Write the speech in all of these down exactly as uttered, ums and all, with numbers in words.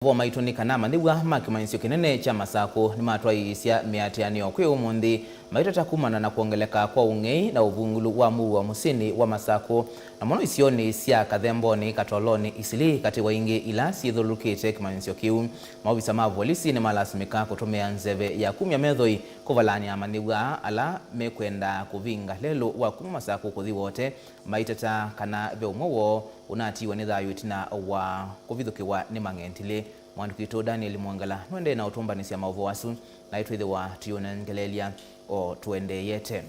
Maũvoo maitũ nĩ kana amanyĩw'a ma kĩmanyĩsyo kĩnene kya Masakũ nĩmatwaĩĩsya mĩatĩanĩo kwĩ ũmũnthĩ, maitata kumana na kwongeleka kwa ũng'ei na ũvungulu wa mũuo mũsyĩnĩ wa Masakũ, na mũno isionĩ sya Kathembonĩ, Katolonĩ, Isilii, katĩ wa ingĩ ila syĩthyũlũlũkĩte kĩmanyĩsyo kĩu. Maovisa ma volisi nĩmalasimĩka kũtũmĩa nzeve ya kumya methoi kũvalany'a amanyĩw'a ala mekwenda kũvinga lelũ wa kuma Masakũ kũthi Wote, maiteta kana ve ũmwe woo ũnatiiwe nĩ thayũ ĩtina wa kũvithũkĩwa nĩ mang'endilĩ. Mwandĩki witũ Daniel Mwongela nũendee na ũtũmbanĩsya maũvoo asu, naĩ twĩthĩwa tũyĩũnengeleelya o tũendeeyete.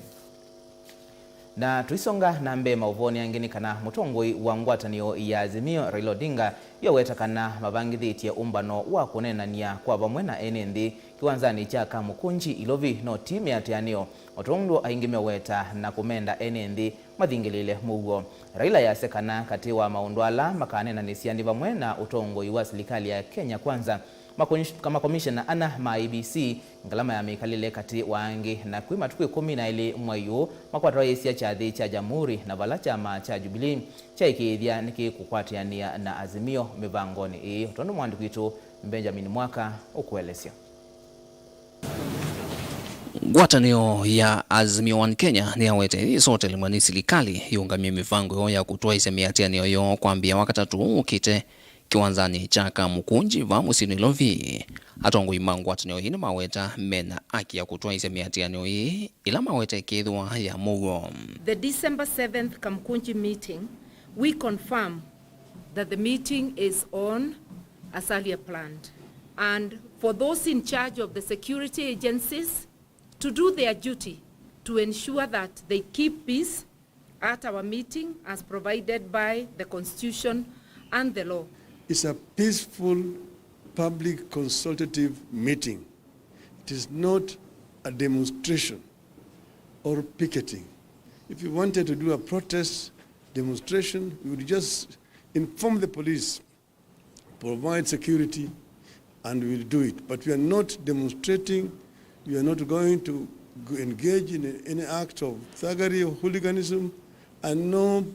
Na tũisonga na mbee maũvoonĩ angĩ nĩ kana mũtongoi wa ngwatanĩo ya Azimio, Raila Odinga, ĩoweta kana mavangĩthĩtye ũmbano wa kũneenany'a kwa vamwe na ene nthĩ kĩwanzanĩ kya Kamukunji, Ilovi, no ti mĩatĩanĩo, o tondũ aingĩ meoweta na kũmenda ene nthĩ mathingĩlĩĩle mũuo. Raila easya kana katĩ wa maũndũ ala makaneenanĩsya nĩ vamwe na ũtongoi wa silikalĩ ya Kenya Kwanza, makomish-, makomishena ana ma I E B C, ngalama ya mĩkalĩle katĩ wa angĩ, na kwĩ matukũ ĩkũmi na elĩ mwai ũũ makwatwaĩĩsya kyathĩ kya Jamhuri, na vala kyama kya Jubilee kyaĩkĩĩthya nĩkĩkũkwatĩanĩa na Azimio mĩvangonĩ ĩĩ, o tondũ mwandĩki witũ Benjamin Mwaka ũkũelesya. Ngwatanĩo ya Azimio One Kenya nĩyawete ĩsotelemwa nĩ silikalĩ yĩũngamye mĩvango yoo ya kũtwaĩĩsya mĩatĩanĩo yoo kwambĩĩa Wakatatũ ũkĩte kĩwanzanĩ kya Kamukunji vaa mũsyĩ Nairobi. Atongoi ma ngwatanĩo ĩĩ nĩmaweta mena aki ya kũtwaĩĩsya mĩatĩanĩo ĩĩ ĩla maweta ĩkethĩwa ya mũuo. The December seventh Kamukunji meeting, we confirm that the meeting is on as earlier planned. And for those in charge of the security agencies to do their duty to ensure that they keep peace at our meeting as provided by the Constitution and the law. It's a peaceful public consultative meeting. It is not a demonstration or picketing. If you wanted to do a protest demonstration, you would just inform the police, provide security, and we will do it. But we are not demonstrating, we are not going to go engage in any act of thuggery or hooliganism, and no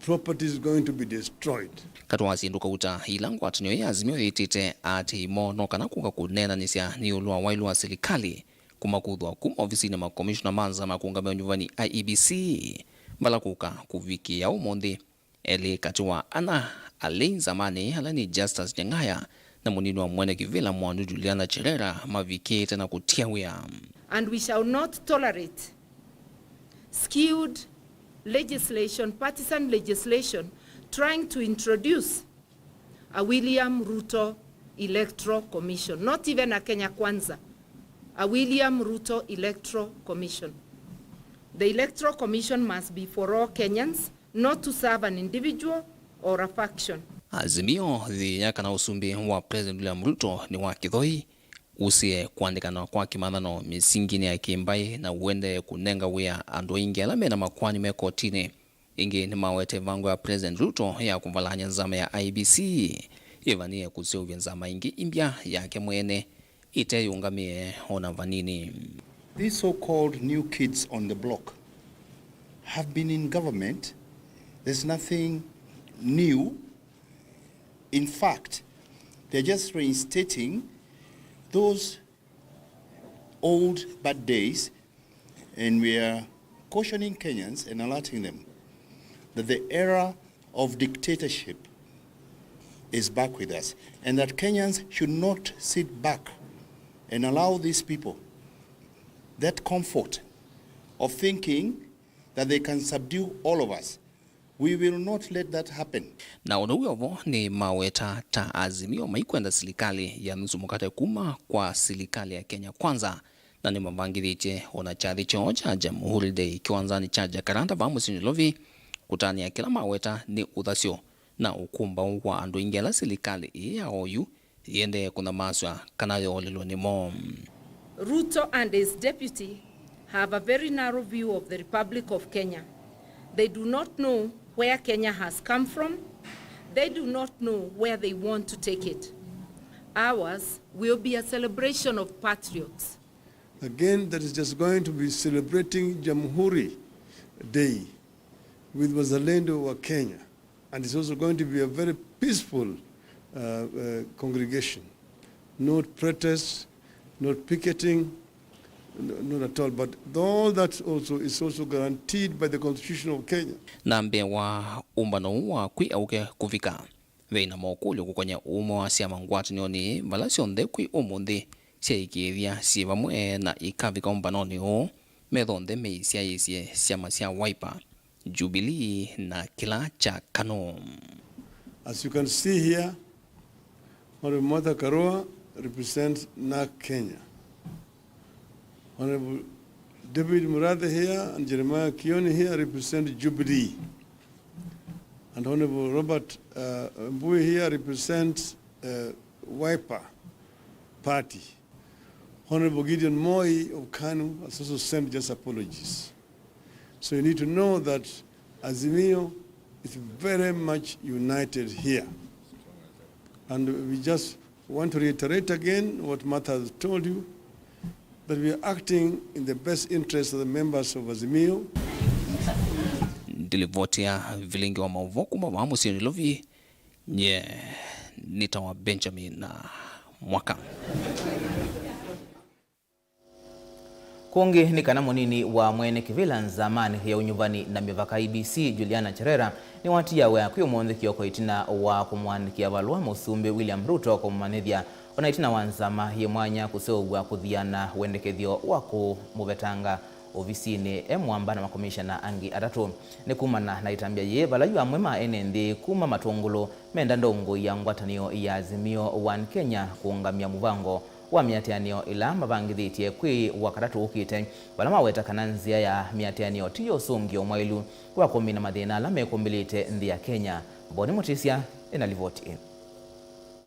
property is going to be destroyed. Katĩ wa syĩndũ kauta ila ngwatanĩo ya Azimio yĩtĩte aatĩĩi moo no kana kũka kũneenanĩsya nĩ ĩũlũ wa waĩlu wa silikalĩ kũmakũthwa kuma ovisinĩ ma komishona ma nzama kũũngamĩa ũnyuvani I E B C, vala kũka kũvikĩĩa ũmũnthĩ. Elĩ katĩ wa ana alei nzamanĩ ala nĩ Justus Nyang'aya na mũnini wa mwene kĩvĩla Mwandu Juliana Cherera mavikĩte na kũtia wĩa. And we shall not tolerate skewed legislation, partisan legislation, trying to introduce a William Ruto Electoral Commission, not even a Kenya Kwanza, a William Ruto Electoral Commission. The Electoral Commission must be for all Kenyans, not to serve an individual or a faction. Azimio yĩya kana ũsumbĩ wa President William Ruto nĩ wa kĩthoi, ũsĩe kũandĩkana kwa kĩmathano mĩsinginĩ ya kĩmbaĩ na ũendee kũnenga wĩa andũ aingĩ ala mena makoani me kotinĩ. Ĩngĩ nĩmawete ĩvango ya President Ruto ya kũvalany'a nzama ya I E B C yĩvanĩe kũseũvya nzama ĩngĩ imbya yake mwene ĩteyĩũngamĩe o na vanini. These so-called new kids on the block have been in government. There's nothing new. In fact, they're just reinstating those old bad days, and we are cautioning Kenyans and alerting them that the era of dictatorship is back with us, and that Kenyans should not sit back and allow these people that comfort of thinking that they can subdue all of us. We will not let that happen. Na ũndũ wĩ ovo nĩ maweta ta Azimio maikwenda silikalĩ ya nusu mũkate kuma kwa silikalĩ ya Kenya Kwanza, na nĩmavangĩthĩtye ona kyathĩ kyoo kya Jamhuri Day kĩwanzanĩ kya Jacaranda vaa mũsyĩ Nairobi, kũtanĩa kĩla maweta nĩ ũthasyo na ũkũmbaũ wa andũ aingĩ ala silikalĩ ĩĩ ya oyu yĩendee kũnyamasw'a kana yoolelwe nĩmo. Ruto and his deputy have a very narrow view of the Republic of Kenya. They do not know where Kenya has come from. They do not know where they want to take it. Ours will be a celebration of patriots. Again, that is just going to be celebrating Jamhuri Day with Wazalendo wa Kenya. And it's also going to be a very peaceful uh, uh, congregation, not protest, not picketing, n-, not at all. But all that also is also guaranteed by the Constitution of Kenya. Na mbee wa ũmbano ũũ wa kwĩ aũke kũvika, veĩ na mokũlyo kũkonya ũmwe wa syama ngwatanĩonĩ vala syonthe kwĩ ũmũnthĩ syaĩkĩĩthya syĩ vamwe na ikavika ũmbanonĩ ũũ, metho nthe meisyaĩĩsye syama sya Wiper, Jubilee na kĩla kya KANU. As you can see here, Honorable Martha Karua represents NARC Kenya. Honorable David Murathe here and Jeremiah Kioni here represent Jubilee. And Honorable Robert, uh, Mbui here represents, uh, Wiper Party. Honorable Gideon Moi of KANU has also sent just apologies. So you need to know that Azimio is very much united here. And we just want to reiterate again what Martha has told you, that we are acting in the best interest of the members of Azimio. Ndilivoti ya vilingi wa maũvoo kuma vaa mũsyĩ Nairobi, nye nĩtawa Benjamin Mwaka. Kũngĩ nĩ kana mũnini wa mwene kĩvĩla nzamanĩ ya ũnyuvani na mĩvaka I E B C, Juliana Cherera, nĩwatiaa wĩa kwĩ ũmũnthĩ kĩoko ĩtina wa kũmũandĩkĩa valũa Mũsumbĩ William Ruto kũmũmanyĩthya, o na ĩtina wa nzama yĩ mwanya kũseũvw'a kũthiana wendekethyo wa kũmũvetanga ovisinĩ e mũamba na makomishana angĩ atatũ. Nĩ kumana na ĩtambya yĩĩ, vala yu amwe ma ene nthĩ kuma Matũngũlũ menda ndongoi ya ngwatanĩo ya Azimio One Kenya kũũngamya mũvango wa mĩatĩanĩo ĩla mavangĩthĩtye kwĩ Wakatatũ ũkĩte, vala maweta kana nzĩa ya mĩatĩanĩo ti yo ũsũngĩo mwaĩlu wa kũmina mathĩna ala mekũmbĩlĩte nthĩ ya Kenya. Boni Mũtĩsya ena livoti ĩĩ.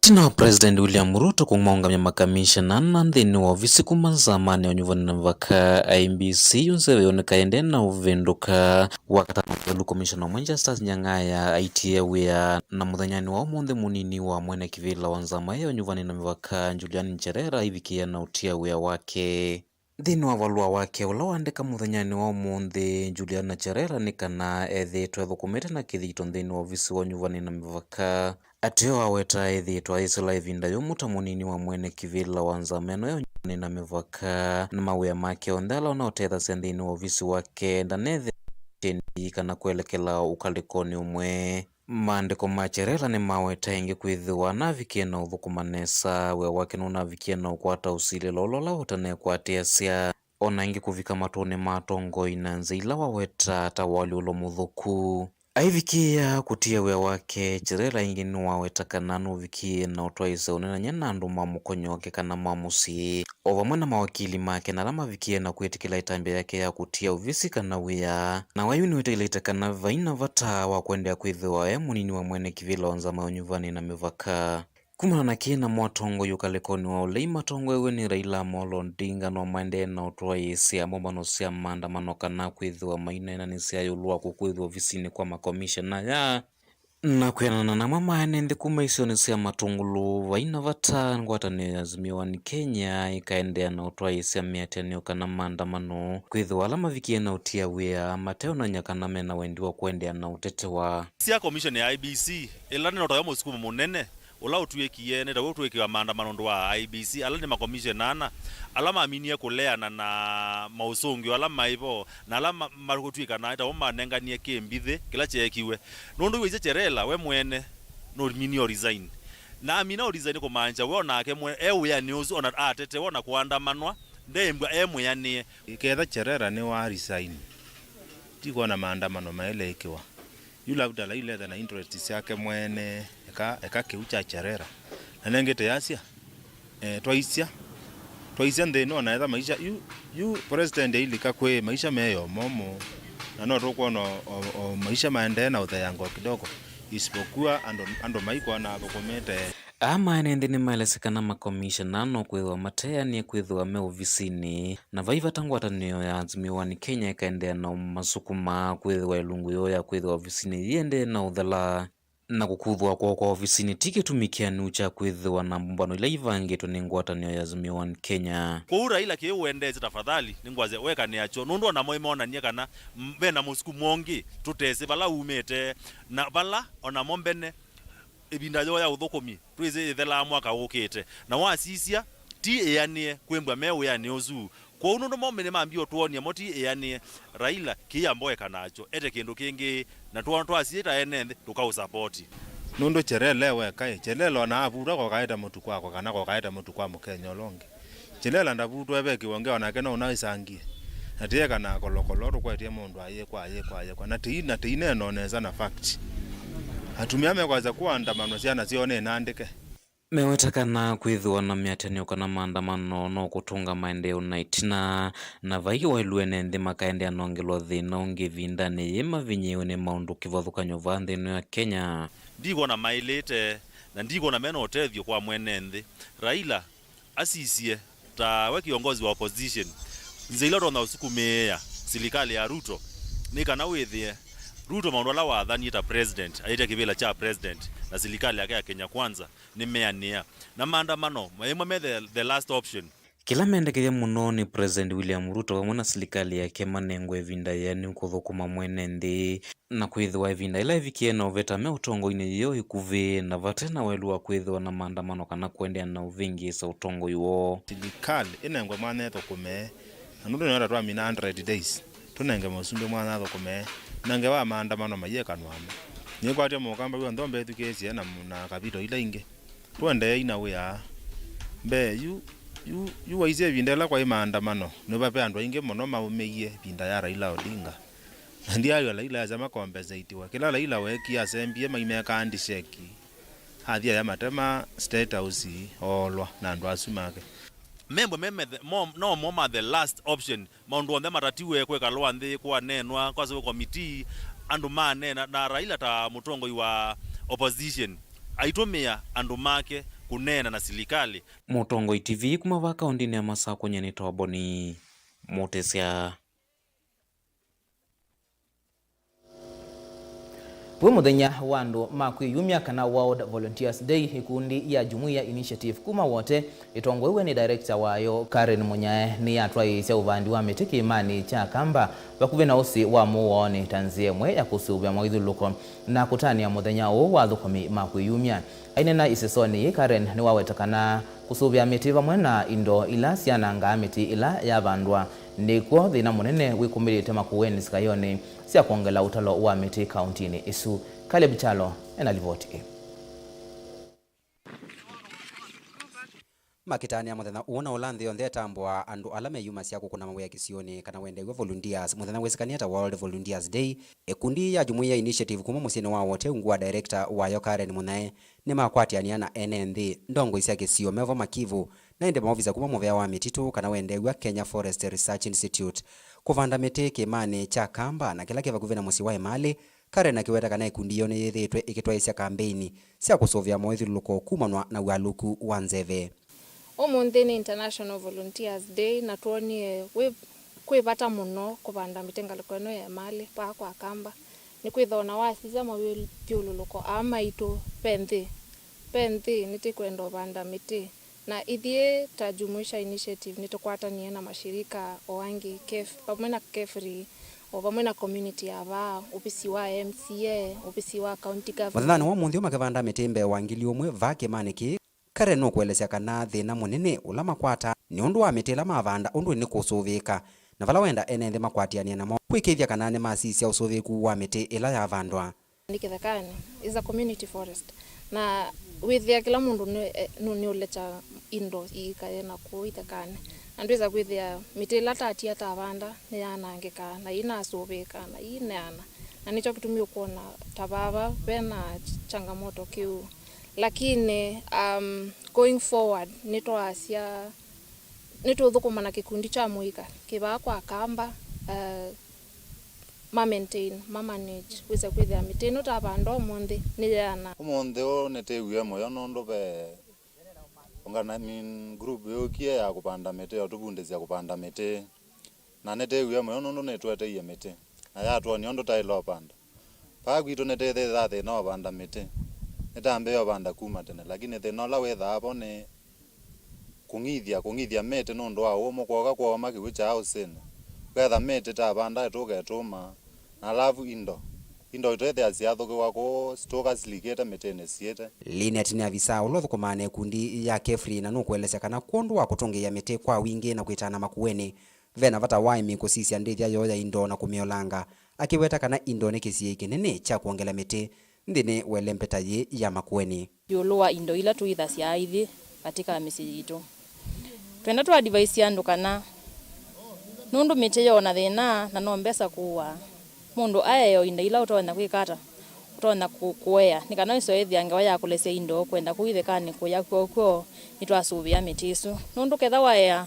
Ĩtina wa President William Ruto kũmaũngamya makamishana ana nthĩnĩ wa ovisi kuma nzamanĩ ya ũnyuvani na mĩvaka, I E B C, yu nzeve yoneka ĩendee na ũvĩndũka. Wakatano mũthelu, komishana ũmwe Justus Nyang'aya aitie wĩa, na mũthenyanĩ wa ũmũnthĩ mũnini wa mwene kĩvĩla wa nzama ya ũnyuvani na mĩvaka, Julian Cherera, aivikĩĩa na ũtia wĩa wake. Nthĩnĩ wa valũa wake ũla waandĩka mũthenyanĩ wa ũmũnthĩ, Juliana Cherera nĩ kana ethĩĩtwe athũkũmĩte na kĩthito nthĩnĩ wa ovisi wa ũnyuvani na mĩvaka. Ateo aweta ethĩĩtwe aisĩla ĩvinda yũmũ ta mũnini wa mwene kĩvĩla wa nzama ĩno ya ũnyuvani na mĩvaka, na mawĩa make onthe ala ũnaũtethasya nthĩnĩ wa ovisi wake, ndanethĩa kyendi kana kwelekela ũkalĩkonĩ ũmwe. Maandĩko ma Cherera nĩmaweta ĩngĩ kwĩthĩwa naavikie na ũthũkũma nesa, wĩa wake nũnavikie na ũkwata ũsilĩlo ũla ũla ũtanekwatĩasya, o na ĩngĩ kũvika matũnĩ ma atongoi na nzĩa ila waweta ta walyũlo mũthũku. Aivikĩĩa kũtia wĩa wake, Cherera ĩngĩ nĩwaweta kana nũvikĩĩe na ũtwaĩĩsya ũnenany'a na andũ ma mũkonyo wake kana ma mũsyĩ, o vamwe na mawakili make na ala mavikĩĩe na kwĩtĩkĩla ĩtambya yake ya kũtia ovisi kana wĩa. Na wa yu nĩwĩtĩkĩlĩte kana vai na vata wa kũendeea kwĩthĩwa e mũnini wa mwene kĩvĩla wa nzama ya ũnyuvani na mĩvaka. Kumana na kĩĩ namo, atongoi ũkalĩkonĩ wa ũlei matongoew'e nĩ Raila Amolo Odinga no maendee na ũtwaĩĩsya mbũmbano sya maandamano kana kwĩthĩwa maineenanĩsya ĩũlũ wa kũkw'ĩthw'a ovisinĩ kwa makomishana aya. Na kwĩanana na amwe ma ene nthĩ kuma isionĩ sya Matũngũlũ, vai na vata ngwatanĩo ya Azimio One Kenya ĩkaendeea na ũtwaĩĩsya mĩatĩanĩo kana maandamano, kwĩthĩwa ala mavikie na ũtia wĩa mateonany'a kana me na wendi wa kũendeea na ũtetewa. Sya komisheni ya I E B C, ĩla nĩ no tayo mũsukumo mũnene, ũla ũtw'ĩkie nĩ ta wĩ ũtw'ĩkĩwa maandamano nũndũ wa I E B C, ala nĩ makomishena ana ala maminie kũleana na maũsũngĩo ala maĩ vo, na ala ma-, makũtw'ĩkana ta mo manenganie kĩmbithĩ kĩla kyeekiwe. Nũndũ wĩsĩ Cherera we mwene nũminie o resign. Na amina o resign kũmaanisha we o nake mwe-, e wĩanĩ ũsu, o na atetewa, o na kũandamanwa, ndeembwa e mwĩanĩe. Ketha Cherera nĩwa resign, ti kwona maandamano maĩle ĩkĩwa. Yu labda laileta na interest syake mwene, eka, eka kĩu kya Cherera. Na nengĩ teyasya, eh, twaisya, twaisya nthĩnĩ ona etha maisha, yu, yu president ailika kwĩ maisha meyo momũ, na no tũkwona o, o, o maisha maendee na ũtheango kidogo, isipokuwa andũ, andũ maikwona athũkũmĩte. Aa ma ene nthĩ nĩmaelesya kana makomishena no kwĩthĩwa mateanĩe kwĩthĩwa me ovisinĩ, na vai vata ngwatanĩo ya Azimio One Kenya ĩkaendeea na ũmasukuma kwĩthĩwa ĩlungu yoo ya kwĩthĩwa ovisinĩ yĩendee na ũthela, na kũkuthwa kwoo kwa ovisinĩ ti kĩtumi kĩanu kya kwĩthĩwa na mbũmbano ila ivangĩtwe nĩ ngwatanĩo ya Azimio One Kenya. Kwoou Raila kĩĩ ũendeesye, tafadhali, nĩngwasya wekanĩa kyo, nũndũ onamo ĩmonanie kana, m-, ve na mũsukumo ũngĩ tũtesĩ vala umĩte, na vala onamo mbene Ĩvinda yoo ya ũthũkũmi twĩsĩ ĩthelaa mwaka ũkĩte, na wasisya ti ĩanĩe kwĩmbwa me wĩanĩ ũsu. Kwoou nũndũ mo nĩmambie ũtwony'a mo ti ĩanĩe, Raila kĩia mboeka nakyo ete kĩndũ kĩngĩ, na twona twasiĩta ene nthĩ tũkaũsapoti. Nũndũ Chelele wekaĩ, Chelele ona avutwa kokaete mũtu kwakwa kana kokaete mũtu kwa Mũkenya ũla ũngĩ. Chelele ndavutwa eve kĩwonge onake no ũnaĩsangie. Na tĩeka na kolokolo tũkwetye mũndũ ayĩkwa ayĩkwa ayĩkwa. Na tĩi na tĩineenoo nesa na fact. Atumĩa mekwasya kũandamano syana syoo nĩ nandĩke. Meweta kana kwĩthĩwa na mĩatĩanĩo kana maandamano no kũtũnga maendeeo na ĩtina, na vai waĩlu ene nthĩ makaendeea nongelwa thĩna ũngĩ ĩvindanĩ yĩĩ mavinyĩĩwe nĩ maũndũ kĩvathũkany'o vaa nthĩ ĩno ya Kenya. Ndikwona maĩlĩte, na ndikwona mena ũtethyo kwa mwene nthĩ. Raila asisye ta we kĩongozi wa opposition, nzĩa ila ũtonya ũsukumĩĩa silikalĩ ya Ruto nĩ kana wĩthĩe Ruto maũndũ ala wathanie ta president, aĩtya kĩvĩla kya president na silikalĩ yake ya Kenya Kwanza nĩmeanĩa. Na maandamano maimwe me the, the last option. Kĩla mendekethya mũno nĩ President William Ruto vamwe na silikalĩ yake manengwe ĩvinda yĩanu kũthũkũma mwene nthĩ, na kwĩthĩwa ĩvinda yĩla ĩvikie na ũveta me ũtongoinĩ yĩo ĩkuvĩ, na vate na waĩlu wa kwĩthĩwa na maandamano kana kũendeea na ũvĩngĩĩsa ũtongoi woo. Silikalĩ ĩnengwe mwanya ĩthũkũme, na nũndũ nĩyo ta twamina hundred days, tũnenge mũsumbĩ mwanya athũkũme, na ngewa maandamano mayĩkanwamo. Nĩkwatya mũkamba w'onthe ũmbethukĩĩsye na, na kavito ila ingĩ. Tũendeei na wĩa. Mbee, yu, yu, yu waisye ĩvinda ĩla kwaĩ maandamano, nĩva ve andũ aingĩ mũno maũmĩie ĩvinda ya Raila Odinga. Na ndiaĩw'a Raila asya makompensatiwe. Kĩla Raila weekie asembie maimekaa ndisheki. Athi aya matema State House oolwa na andũ asu make. Membwa me methe-, mo, no mo ma the last option. Maũndũ onthe matatiwe kwĩkalwa nthĩ kwaneenwa, kwasũvwa komitii, andũ maneena, na Raila ta mũtongoi wa opposition aitũmĩa andũ make kũneena na silikalĩ. Mũtongoi T V kuma vaa kaũndĩnĩ ya Masakũ, nyie nĩtawa Boni Mũtĩsya. Wĩ mũthenya wa andũ ma kwĩyumya kana World Volunteers Day, ĩkundi ya Jumuiya Initiative kuma Wote ĩtongoew'e nĩ director wayo Karen Mũnyae nĩyatwaĩĩsya ũvandi wa mĩtĩ kĩĩmanĩ kya Kamba vakuvĩ na ũsĩ wa Mũwoonĩ ta nzĩa ĩmwe ya kũsũvĩa mawĩthyũlũlũko na kũtanĩa mũthenya ũũ wa athũkũmi ma kwĩyumya. Aineena ĩsesonĩ yĩĩ, Karen nĩwaweta kana kũsũvĩa mĩtĩ vamwe na indo ila syanangaa mĩtĩ ĩla yavandwa nĩkw'o thĩna mũnene wĩkũmĩlĩte Makueni sikayonĩ sya kwongela ũtalo wa mĩtĩ kaũntĩnĩ ĩsu. Caleb Kyalo ena livoti ĩ. Makĩtanĩa mũthenya ũũ na ũla nthĩ yonthe ĩtambũaa andũ ala meyumasya kũkũna mawĩa kĩsionĩ kana wendeew'a volunteers, mũthenya wĩsĩkanĩe ta World Volunteers Day, ĩkundi ya Jumuiya Initiative kuma mũsyĩnĩ wa Wote ungu wa director wayo Karen Mũnyae nĩmakwatĩanĩa na ene nthĩ, ndongoi sya kĩsio, mevo makivu, na ĩndĩ maovisa kuma mũvea wa mĩtitũ kana wendeew'a Kenya Forest Research Institute kũvanda mĩtĩ kĩĩmanĩ kya Kamba na kĩla kĩ vakuvĩ na mũsyĩ wa Emali. Karen akĩweta kana ĩkundi yoo nĩyĩthĩĩtwe ĩkĩtwaĩĩsya kambeini sya kũsũvĩa mawĩthyũlũlũko kumanwa na ũalyũku wa nzeve. Ũmũnthĩ nĩ International Volunteers Day, na twonie wĩ, kwĩ vata mũno kũvanda mĩtĩ ngalĩko ĩno ya Emali vaa kwa Kamba. Nĩkwĩthĩwa ona wasisya mawĩthyũlũlũko aa maitũ, ve nthĩ, ve nthĩ nĩtĩkwenda ũvanda mĩtĩ. Na ithyĩ ta Jumuisha Initiative nĩtũkwatanie na mashirika o angĩ, KEF, vamwe na KEFRI, o vamwe na community ya vaa, ovisi wa M C A, ovisi wa county government. Mũthenyanĩ wa ũmũnthĩ makĩvanda mĩtĩ mbee wa ngili ũmwe vaa kĩĩmanĩ kĩĩ. Karen nũkũelesya kana thĩna mũnene ũla makwataa nĩ ũndũ wa mĩtĩ ĩla mavanda ũndũ ĩnĩkũsũvĩĩka, na vala wenda ene nthĩ makwatĩanĩe namo kwĩkĩĩthya kana nĩmasisya ũsũvĩĩku wa mĩtĩ ĩla yavandwa. Nĩ kĩthekanĩ, is a community forest, na wĩthĩa kĩla mũndũ nĩ, nĩ, nĩũlekya indo iikaye na kũu ithekanĩ, na ndwĩsa kwĩthĩa mĩtĩ ĩla tatia tavanda nĩyanangĩkaa na inasũvĩĩka na ineana, na nĩkyo kĩtumi ũkwona ta vava vena changamoto kĩu. Lakini, um, going forward, nĩtwaasya, nĩtũũthũkũma na kĩkundi kya mũika kĩ vaa kwa Kamba, uh, ma maintain, ma manage, wĩse kwĩthĩa mĩtĩ ĩno tavanda ũmũnthĩ nĩyeana. Ũmũnthĩ ũũ nĩtĩwie mũyo nũndũ ve organi-, I mean, group yũkie ya kũvanda mĩtĩ, o tũvundĩsya kũvanda mĩtĩ. Na nĩtĩwie mũyo nũndũ nĩtweteie mĩtĩ, na yatwonia ũndũ taĩle ũvanda. Vaa kwitũ nĩtĩthĩaa thĩna wa ũvanda mĩtĩ. Nĩtambĩĩe ũvanda kuma tene, lakini thĩna ũla wĩthaa vo nĩ kũng'ithya, kũng'ithya mĩtĩ nũndũ wa ũũmũ. Kwoka kwoma kĩw'ũ kyaa ũsĩnĩ, ũketha mĩtĩ tavanda ĩtũka ĩtũma, na alavu indo. Indo itwĩthĩa syathũkĩwa kũũ, sitũka silikĩte mĩtĩnĩ siĩte. Linet nĩ avisa ũla ũthũkũmaa na ĩkundi ya KEFRI na nũkũelesya kana kwondũ wa kũtũngĩĩa mĩtĩ kwa wingĩ na kwĩtana Makueni, ve na vata wa aĩmi kũsisya ndĩthya yoo ya indo na kũmĩolanga, akĩweta kana indo nĩ kĩsiĩĩi kĩnene kya kwongela mĩtĩ nthĩnĩ wa ĩlembeta yĩĩ ya Makueni. Ĩũlũ wa indo ila tũithasya ithyĩ katĩ ka mĩsyĩ yitũ. Twenda tũ advise andũ kana nũndũ mĩtĩ yo na thĩna na no mbesa kũaa, mũndũ aeo inda ila ũtonya kwĩka ata, ũtonya kũ-, kũea, nĩ kana wĩsĩ ĩthĩa ngewa ya kũlesya indo kwenda kũu ĩthekanĩ kũya kw'okw'o nĩtwasũvĩa mĩtĩ ĩsu. Nũndũ ketha waea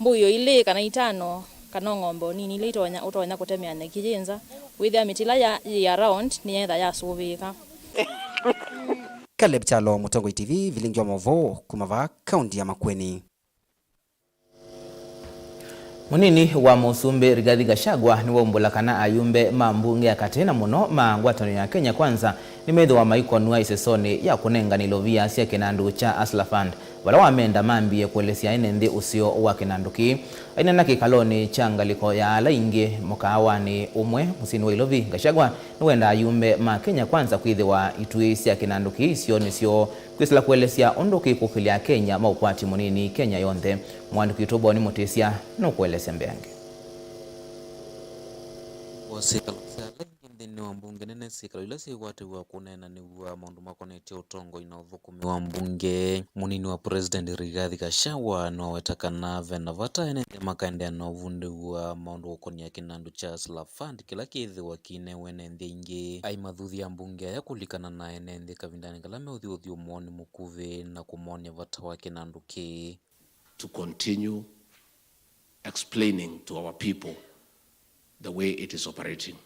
mbũio ilĩ kana itano, kana o ng'ombe o nini ila itonya, ũtonya kũtemea nyeki yĩ nza, wĩthĩa mĩtĩ ĩla ya, yĩ around nĩyetha yasũvĩĩka. Caleb Kyalo, Mũtongoi T V, vilingi wa maũvoo kuma vaa kaunti ya Makueni. Mũnini wa Mũsumbĩ Rigathi Gachagua nĩwaumbũla kana ayumbe ma mbunge ya katĩ na mũno ma ngwatanĩo ya Kenya Kwanza nĩmethĩwa maikonw'a ĩsesonĩ ya kũnengana ilovia sya kĩnandũ kya Hustler Fund, vala wamenda mambie kũelesya ene nthĩ ũseo wa kĩnandũ kĩĩ. Aineena kĩkalonĩ kya ngalĩko ya ala aingĩ mũkaawanĩ ũmwe mũsyĩnĩ wa Ilovi, Gachagua nĩwendaa ayumbe ma Kenya Kwanza kwĩthĩwa ituĩ sya kĩnandũ kĩĩ isionĩ syoo kwĩsĩla kũelesya ũndũ kĩkũkĩlya Akenya ma ũkwati mũnini Kenya yonthe. Mũandĩki witũ Boni Mũtĩsya nũkũelesya mbeange. Wa syĩkalo sya ala aingĩ nthĩnĩ wa mbunge nene, syĩkalo ila syĩkwatĩw'a kũneenanĩw'a maũndũ makonetye ũtongoi na ũthũkũmi wa mbunge, mũnini wa President Rigathi Gachagua nĩwaweta kana ve na vata ene nthĩ makaendeea na ũvundĩw'a maũndũ ũkonia kĩnandũ kya Hustler Fund kĩla kĩthĩwa kĩinewe ene nthĩ aingĩ. Aimathuthya mbunge aya kũlikana na ene nthĩ kavindanĩ kala meũthi ũthyũmũonĩ mũkuvĩ na kũmonia vata wa kĩnandũ kĩĩ. To continue explaining to our people the way it is operating,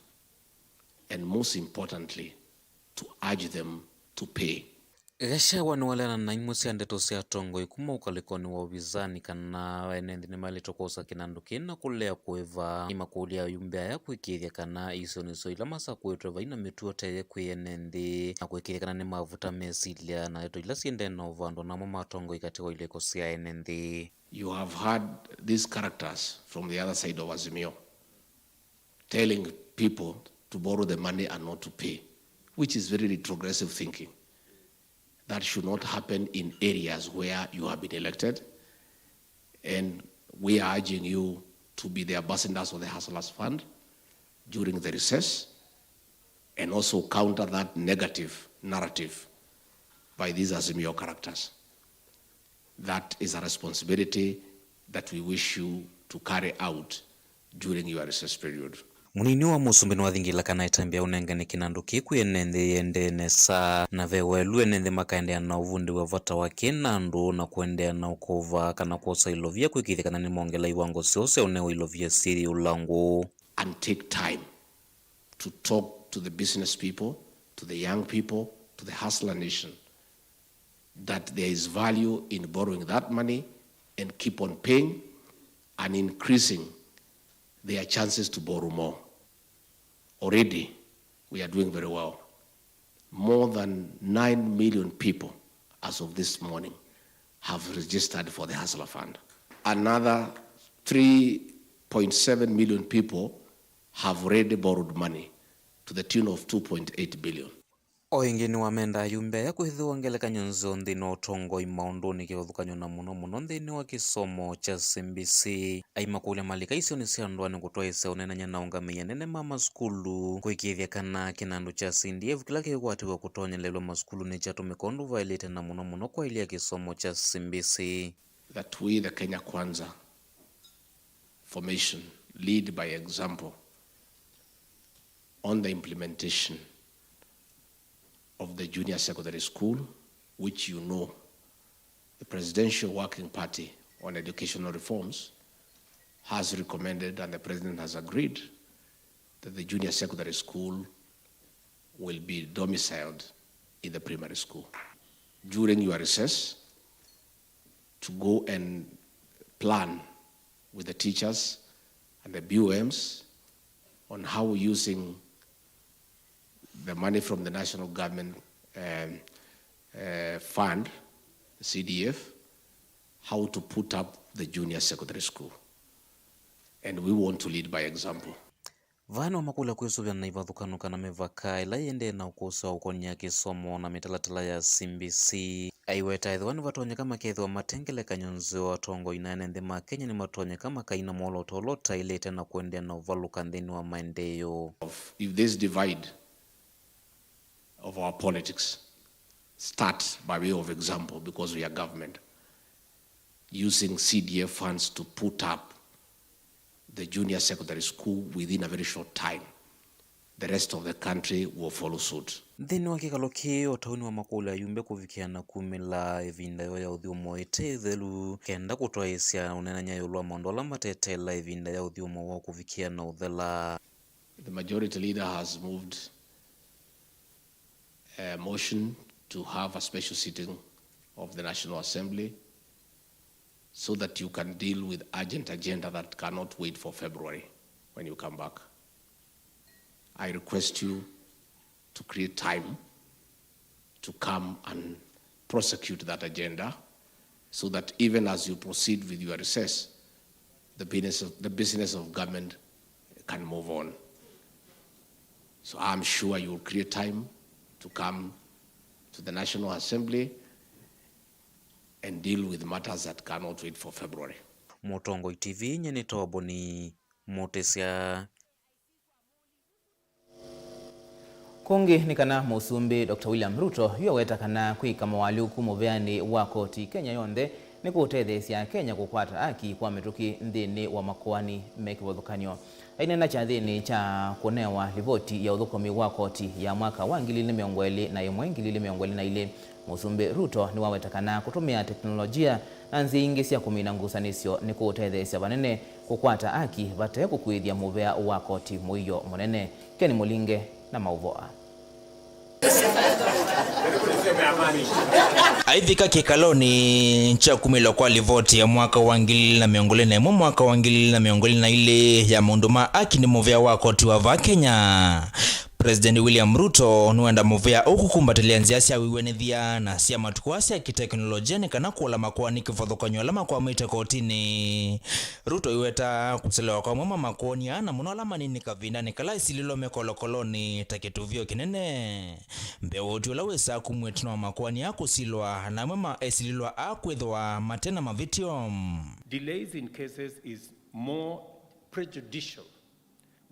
and most importantly, to urge them to pay. Gachagua nĩwaleana na imwe sya ndeto sya atongoi kuma ũkalĩkonĩ wa ũvisanĩ kana ene nthĩ nĩmaĩlĩtwe kwosa kĩnandũ kĩĩ na kũlea kũĩva. Nĩmakũlya ayumbe aya kũĩkĩĩthya kana isio nĩsyo ila masakũĩtwe vai na mĩtuo teye kwĩ ene nthĩ na kũĩkĩĩthya kana nĩmavuta mesilya na ndeto ila syĩendee na ũvando namo ma atongoi katĩ wa ilĩko sya ene nthĩ. You have had these characters from the other side of Azimio telling people to borrow the money and not to pay, which is very retrogressive thinking. That should not happen in areas where you have been elected. And we are urging you to be the ambassadors of the Hustlers Fund during the recess and also counter that negative narrative by these Azimio characters. That is a responsibility that we wish you to carry out during your recess period. Mũnini wa Mũsumbĩ nĩwathingĩla kana ĩtambya ya ũnengane kĩnandũ kĩĩ kwĩ ene nthĩ yĩendee nesa, na ve welu ene nthĩ makaendeea na ũvundĩw'a vata wa kĩnandũ na kũendeea na ũkũva kana kwosa ilovia kũĩkĩĩthya kana nĩmongela iwango syoo sya ũnewa ilovia syĩ ũlangũ. And take time to talk to the business people, to the young people, to the hustler nation, that there is value in borrowing that money and keep on paying and increasing their chances to borrow more. Already, we are doing very well. More than nine million people, as of this morning, have registered for the Hustler Fund. Another three point seven million people have already borrowed money to the tune of two point eight billion. O ĩngĩ nĩwamenda ayumbe aya kwĩthĩwa ngelekany'o nzeo nthĩnĩ wa ũtongoi maũndũnĩ kĩvathũkany'o na mũno mũno nthĩnĩ wa kĩsomo kya C B C. Aimakũlya malika isionĩ sya ndũanĩ kũtwaĩĩsya ũneenany'a na aũngamĩi anene ma masukulu kũĩkĩĩthya kana kĩnandũ kya C D F kĩla kĩkwatĩw'a kũtonyelelw'a masukulunĩ kyatũmĩka ũndũ vaĩlĩte na mũno mũno kwaĩlya kĩsomo kya C B C. That we, the Kenya Kwanza Formation, lead by example on the implementation of the junior secondary school, which you know the Presidential Working Party on Educational Reforms has recommended and the President has agreed that the junior secondary school will be domiciled in the primary school. During your recess, to go and plan with the teachers and the B O Ms on how using the money from the national government, um, uh, fund, C D F, how to put up the junior secondary school. And we want to lead by example. Vaa nĩwamakũlya kwĩsũvĩana na ivathũkany'o kana mĩvaka ĩla yĩendee na ũkũsĩ wa ũkony'a kĩsomo na mĩtalatala ya C B C. Aiweta ethĩwa nĩvatonyeka makethĩwa mate ngelekany'o nzeo, atongoi na ene nthĩ ma Kenya nĩmatonyeka makaina mwolooto ũla ũtaĩlĩte na kũendeea na ũvalũka nthĩnĩ wa maendeeo. If this divide of our politics start by way of example, because we are government, using C D F funds to put up the junior secondary school within a very short time, the rest of the country will follow suit. Nthĩnĩ wa kĩkalo kĩĩ, o ta ũu nĩwamakũlya ayumbe kũvikĩa na kumĩla ĩvinda yoo ya ũthyũmũo ĩte ĩthelu, kenda kũtwaĩĩsya ũneenany'a ĩũlũ wa maũndũ ala mateteela ĩvinda ya ũthyũmũo woo kũvikĩa na ũthela. The majority leader has moved a motion to have a special sitting of the National Assembly so that you can deal with urgent agenda that cannot wait for February when you come back. I request you to create time to come and prosecute that agenda so that even as you proceed with your recess, the business of, the business of government can move on. So I'm sure you will create time to come to the National Assembly and deal with matters that cannot wait for February. Mũtongoi T V, nyie nĩ Toboni Mũtĩsya. Kũngĩ nĩ kana Mũsumbĩ Doctor William Ruto yu aweta kana kwĩka moalyũku mũveanĩ wa koti Kenya yonthe nĩ kũũtetheesya Akenya kũkwata aki kwa mĩtũkĩ nthĩnĩ wa makoani me kĩvathũkany'o. Aineena kyathĩnĩ kya kũnewa livoti ya ũthũkũmi wa koti ya mwaka wa ngili ilĩ mĩongo ĩlĩ na ĩmwe, ngili ilĩ mĩongo ĩlĩ na ilĩ, Mũsumbĩ Ruto nĩwaweta kana kũtũmĩa teknolojia na nzĩa ingĩ sya kũmina ngusanĩsyo nĩ kũũtetheesya vanene kũkwata aki vate kũkuĩthya mũvea wa koti mũio mũnene. Ken Mũlinge na maũvoo aa. Aivika kĩkalonĩ kya kumĩlwa kwa livoti ya mwaka wa ngili ilĩ na mĩongo ĩlĩ na ĩmwe, mwaka wa ngili ilĩ na mĩongo ĩlĩ na ilĩ ya maũndũ ma aki nĩ mũvea wa koti wa vaa Kenya, President William Ruto nĩwenda mũvea ũũ kũkumbatĩlya nzĩa sya wĩw'anĩthya na sya matukũ aa sya kĩteknolojia nĩ kana kũla makoani kĩvathũkany'o ala makwamĩte kotinĩ. Ruto aiweta kũselewa kwa amwe ma makoani aa, na mũno ala manini kavindanĩ kala esilĩlwa me kolokolonĩ ta kĩtuvio kĩnene. Mbee wa ũtwi ũla wĩsaa kumw'a ĩtina wa makoani aa kũsilwa, na amwe ma esilĩlwa aa kwĩthĩwa mate na mavĩtyo. Delays in cases is more prejudicial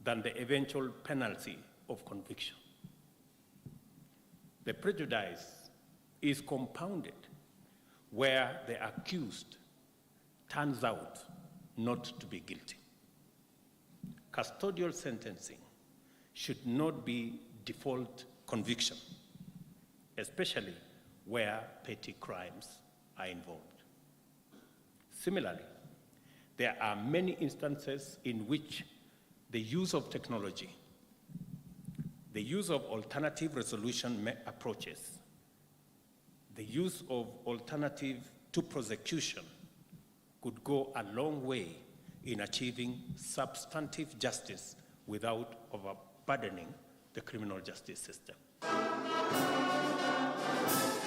than the eventual penalty of conviction. The prejudice is compounded where the accused turns out not to be guilty. Custodial sentencing should not be default conviction, especially where petty crimes are involved. Similarly, there are many instances in which the use of technology, the use of alternative resolution me-, approaches, the use of alternative to prosecution could go a long way in achieving substantive justice without overburdening the criminal justice system.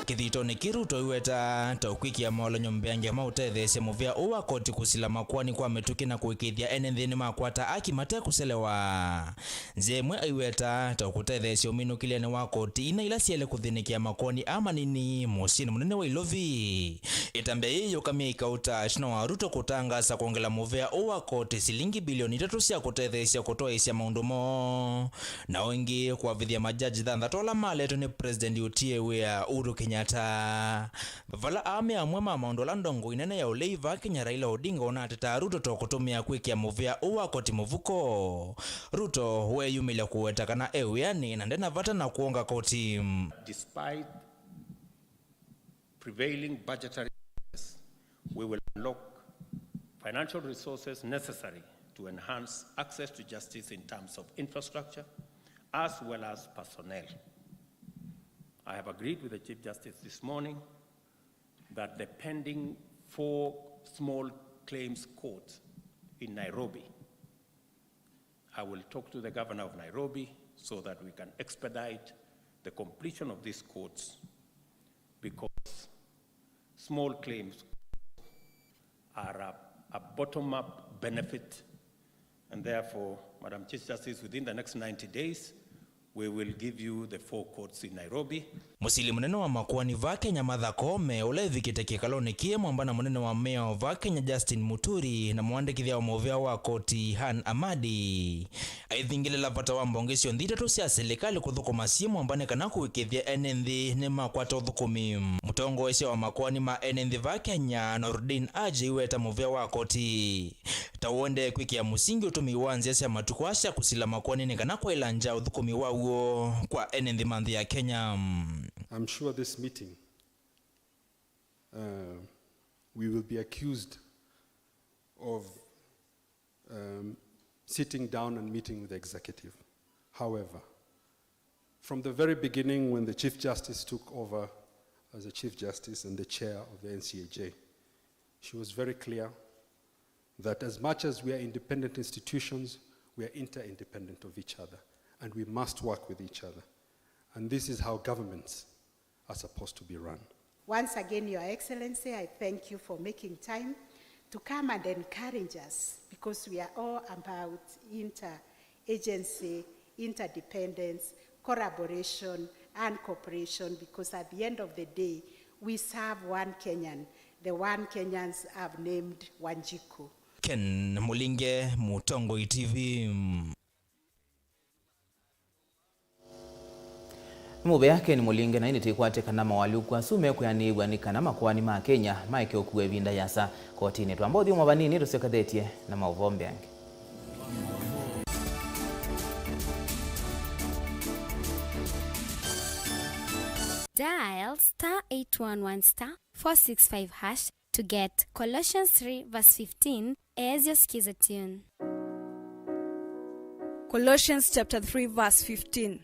Kĩthitonĩ kĩu Ruto aiweta ta ũkwĩkĩa maũlany'o mbeange ma ũtetheesya mũvea ũũ wa koti kũsila makoani kwa mĩtũkĩ na kũĩkĩĩthya ene nthĩ nĩmakwata aki mate kũselewa. Nzĩa ĩmwe aiweta ta ũkũtetheesya ũminũkĩlyanĩ wa koti ina ila syaĩle kũthĩnĩkĩa makoani aa manini mũsyĩnĩ mũnene wa Ilovi. Ĩtambya yĩĩ yĩũkamya ĩkauta ĩtina wa Ruto kũtangaasa kwongela mũvea ũũ wa koti silingi bilioni itatũ sya kũtetheesya kũtwaĩĩsya maũndũ moo, na o ĩngĩ kũavĩthya majaji thanthatũ ala maletwe nĩ President ũtiĩe wĩa Uhuru Kenyatta. Vala aa me amwe ma maũndũ ala ndongoi nene ya ũlei vaa Kenya Raila Odinga ũnatetaa Ruto ta ũkũtũmĩa kwĩkĩa mũvea ũũ wa koti mũvuko. Ruto weeyumĩlya kũweta kana e wĩanĩ na ndena vata na kwonga koti. Despite prevailing budgetary challenges, we will unlock financial resources necessary to enhance access to justice in terms of infrastructure as well as personnel. I have agreed with the Chief Justice this morning that the pending four small claims courts in Nairobi, I will talk to the governor of Nairobi so that we can expedite the completion of these courts, because small claims are a, a bottom-up benefit And therefore, Madam Chief Justice, within the next ninety days, we will give you the four courts in Nairobi. Mũsili mũnene wa makoani vaa Kenya, Martha Koome, ũla ĩvikĩte kĩkalonĩ kĩĩ mwamba na mũnene wa mĩao vaa Kenya, Justin Muturi, na mũandĩkĩthya wa mũvea wa koti, Han Amadi, aithingĩlĩla vata wa mbonge syo nthĩ itatũ sya silikalĩ kũthũkũma syĩ mwamba nĩ kana kũĩkĩĩthya ene nthĩ nĩmakwata ũthũkũmi. Mũtongoesya wa makoani ma ene nthĩ vaa Kenya, Noordin Haji, aiweta mũvea wa koti ta ũendee kwĩkĩa mũsingi ũtũmĩi wa nzĩa sya matukũ aa sya kũsila makoani nĩ kana kwaĩlangya ũthũkũmi waw'o kwa ene nthĩ ma nthĩ ya Kenya. I'm sure this meeting, uh, we will be accused of, um, sitting down and meeting with the executive. However, from the very beginning, when the Chief Justice took over as the Chief Justice and the chair of the N C A J, she was very clear that as much as we are independent institutions, we are interdependent of each other, and we must work with each other. And this is how governments are supposed to be run. Once again, Your Excellency, I thank you for making time to come and encourage us, because we are all about interagency, interdependence, collaboration, and cooperation, because at the end of the day, we serve one Kenyan, the one Kenyans have named Wanjiku. Ken Mulinge, Mũtongoi T V. Nĩ mũvea Ken Mulinge, na ĩndĩ tĩkwate kana mawalyũku asu mekwĩanĩĩw'a nĩ kana makoani ma Kenya maeke ũkua ĩvinda yasa kotinĩ. Twamba ũthyũmũa vanini, tũsyokethetye na maũvoo mbeange. Dial star eight one one star four six five hash to get Colossians three verse fifteen as your skiza tune. Colossians chapter three verse fifteen.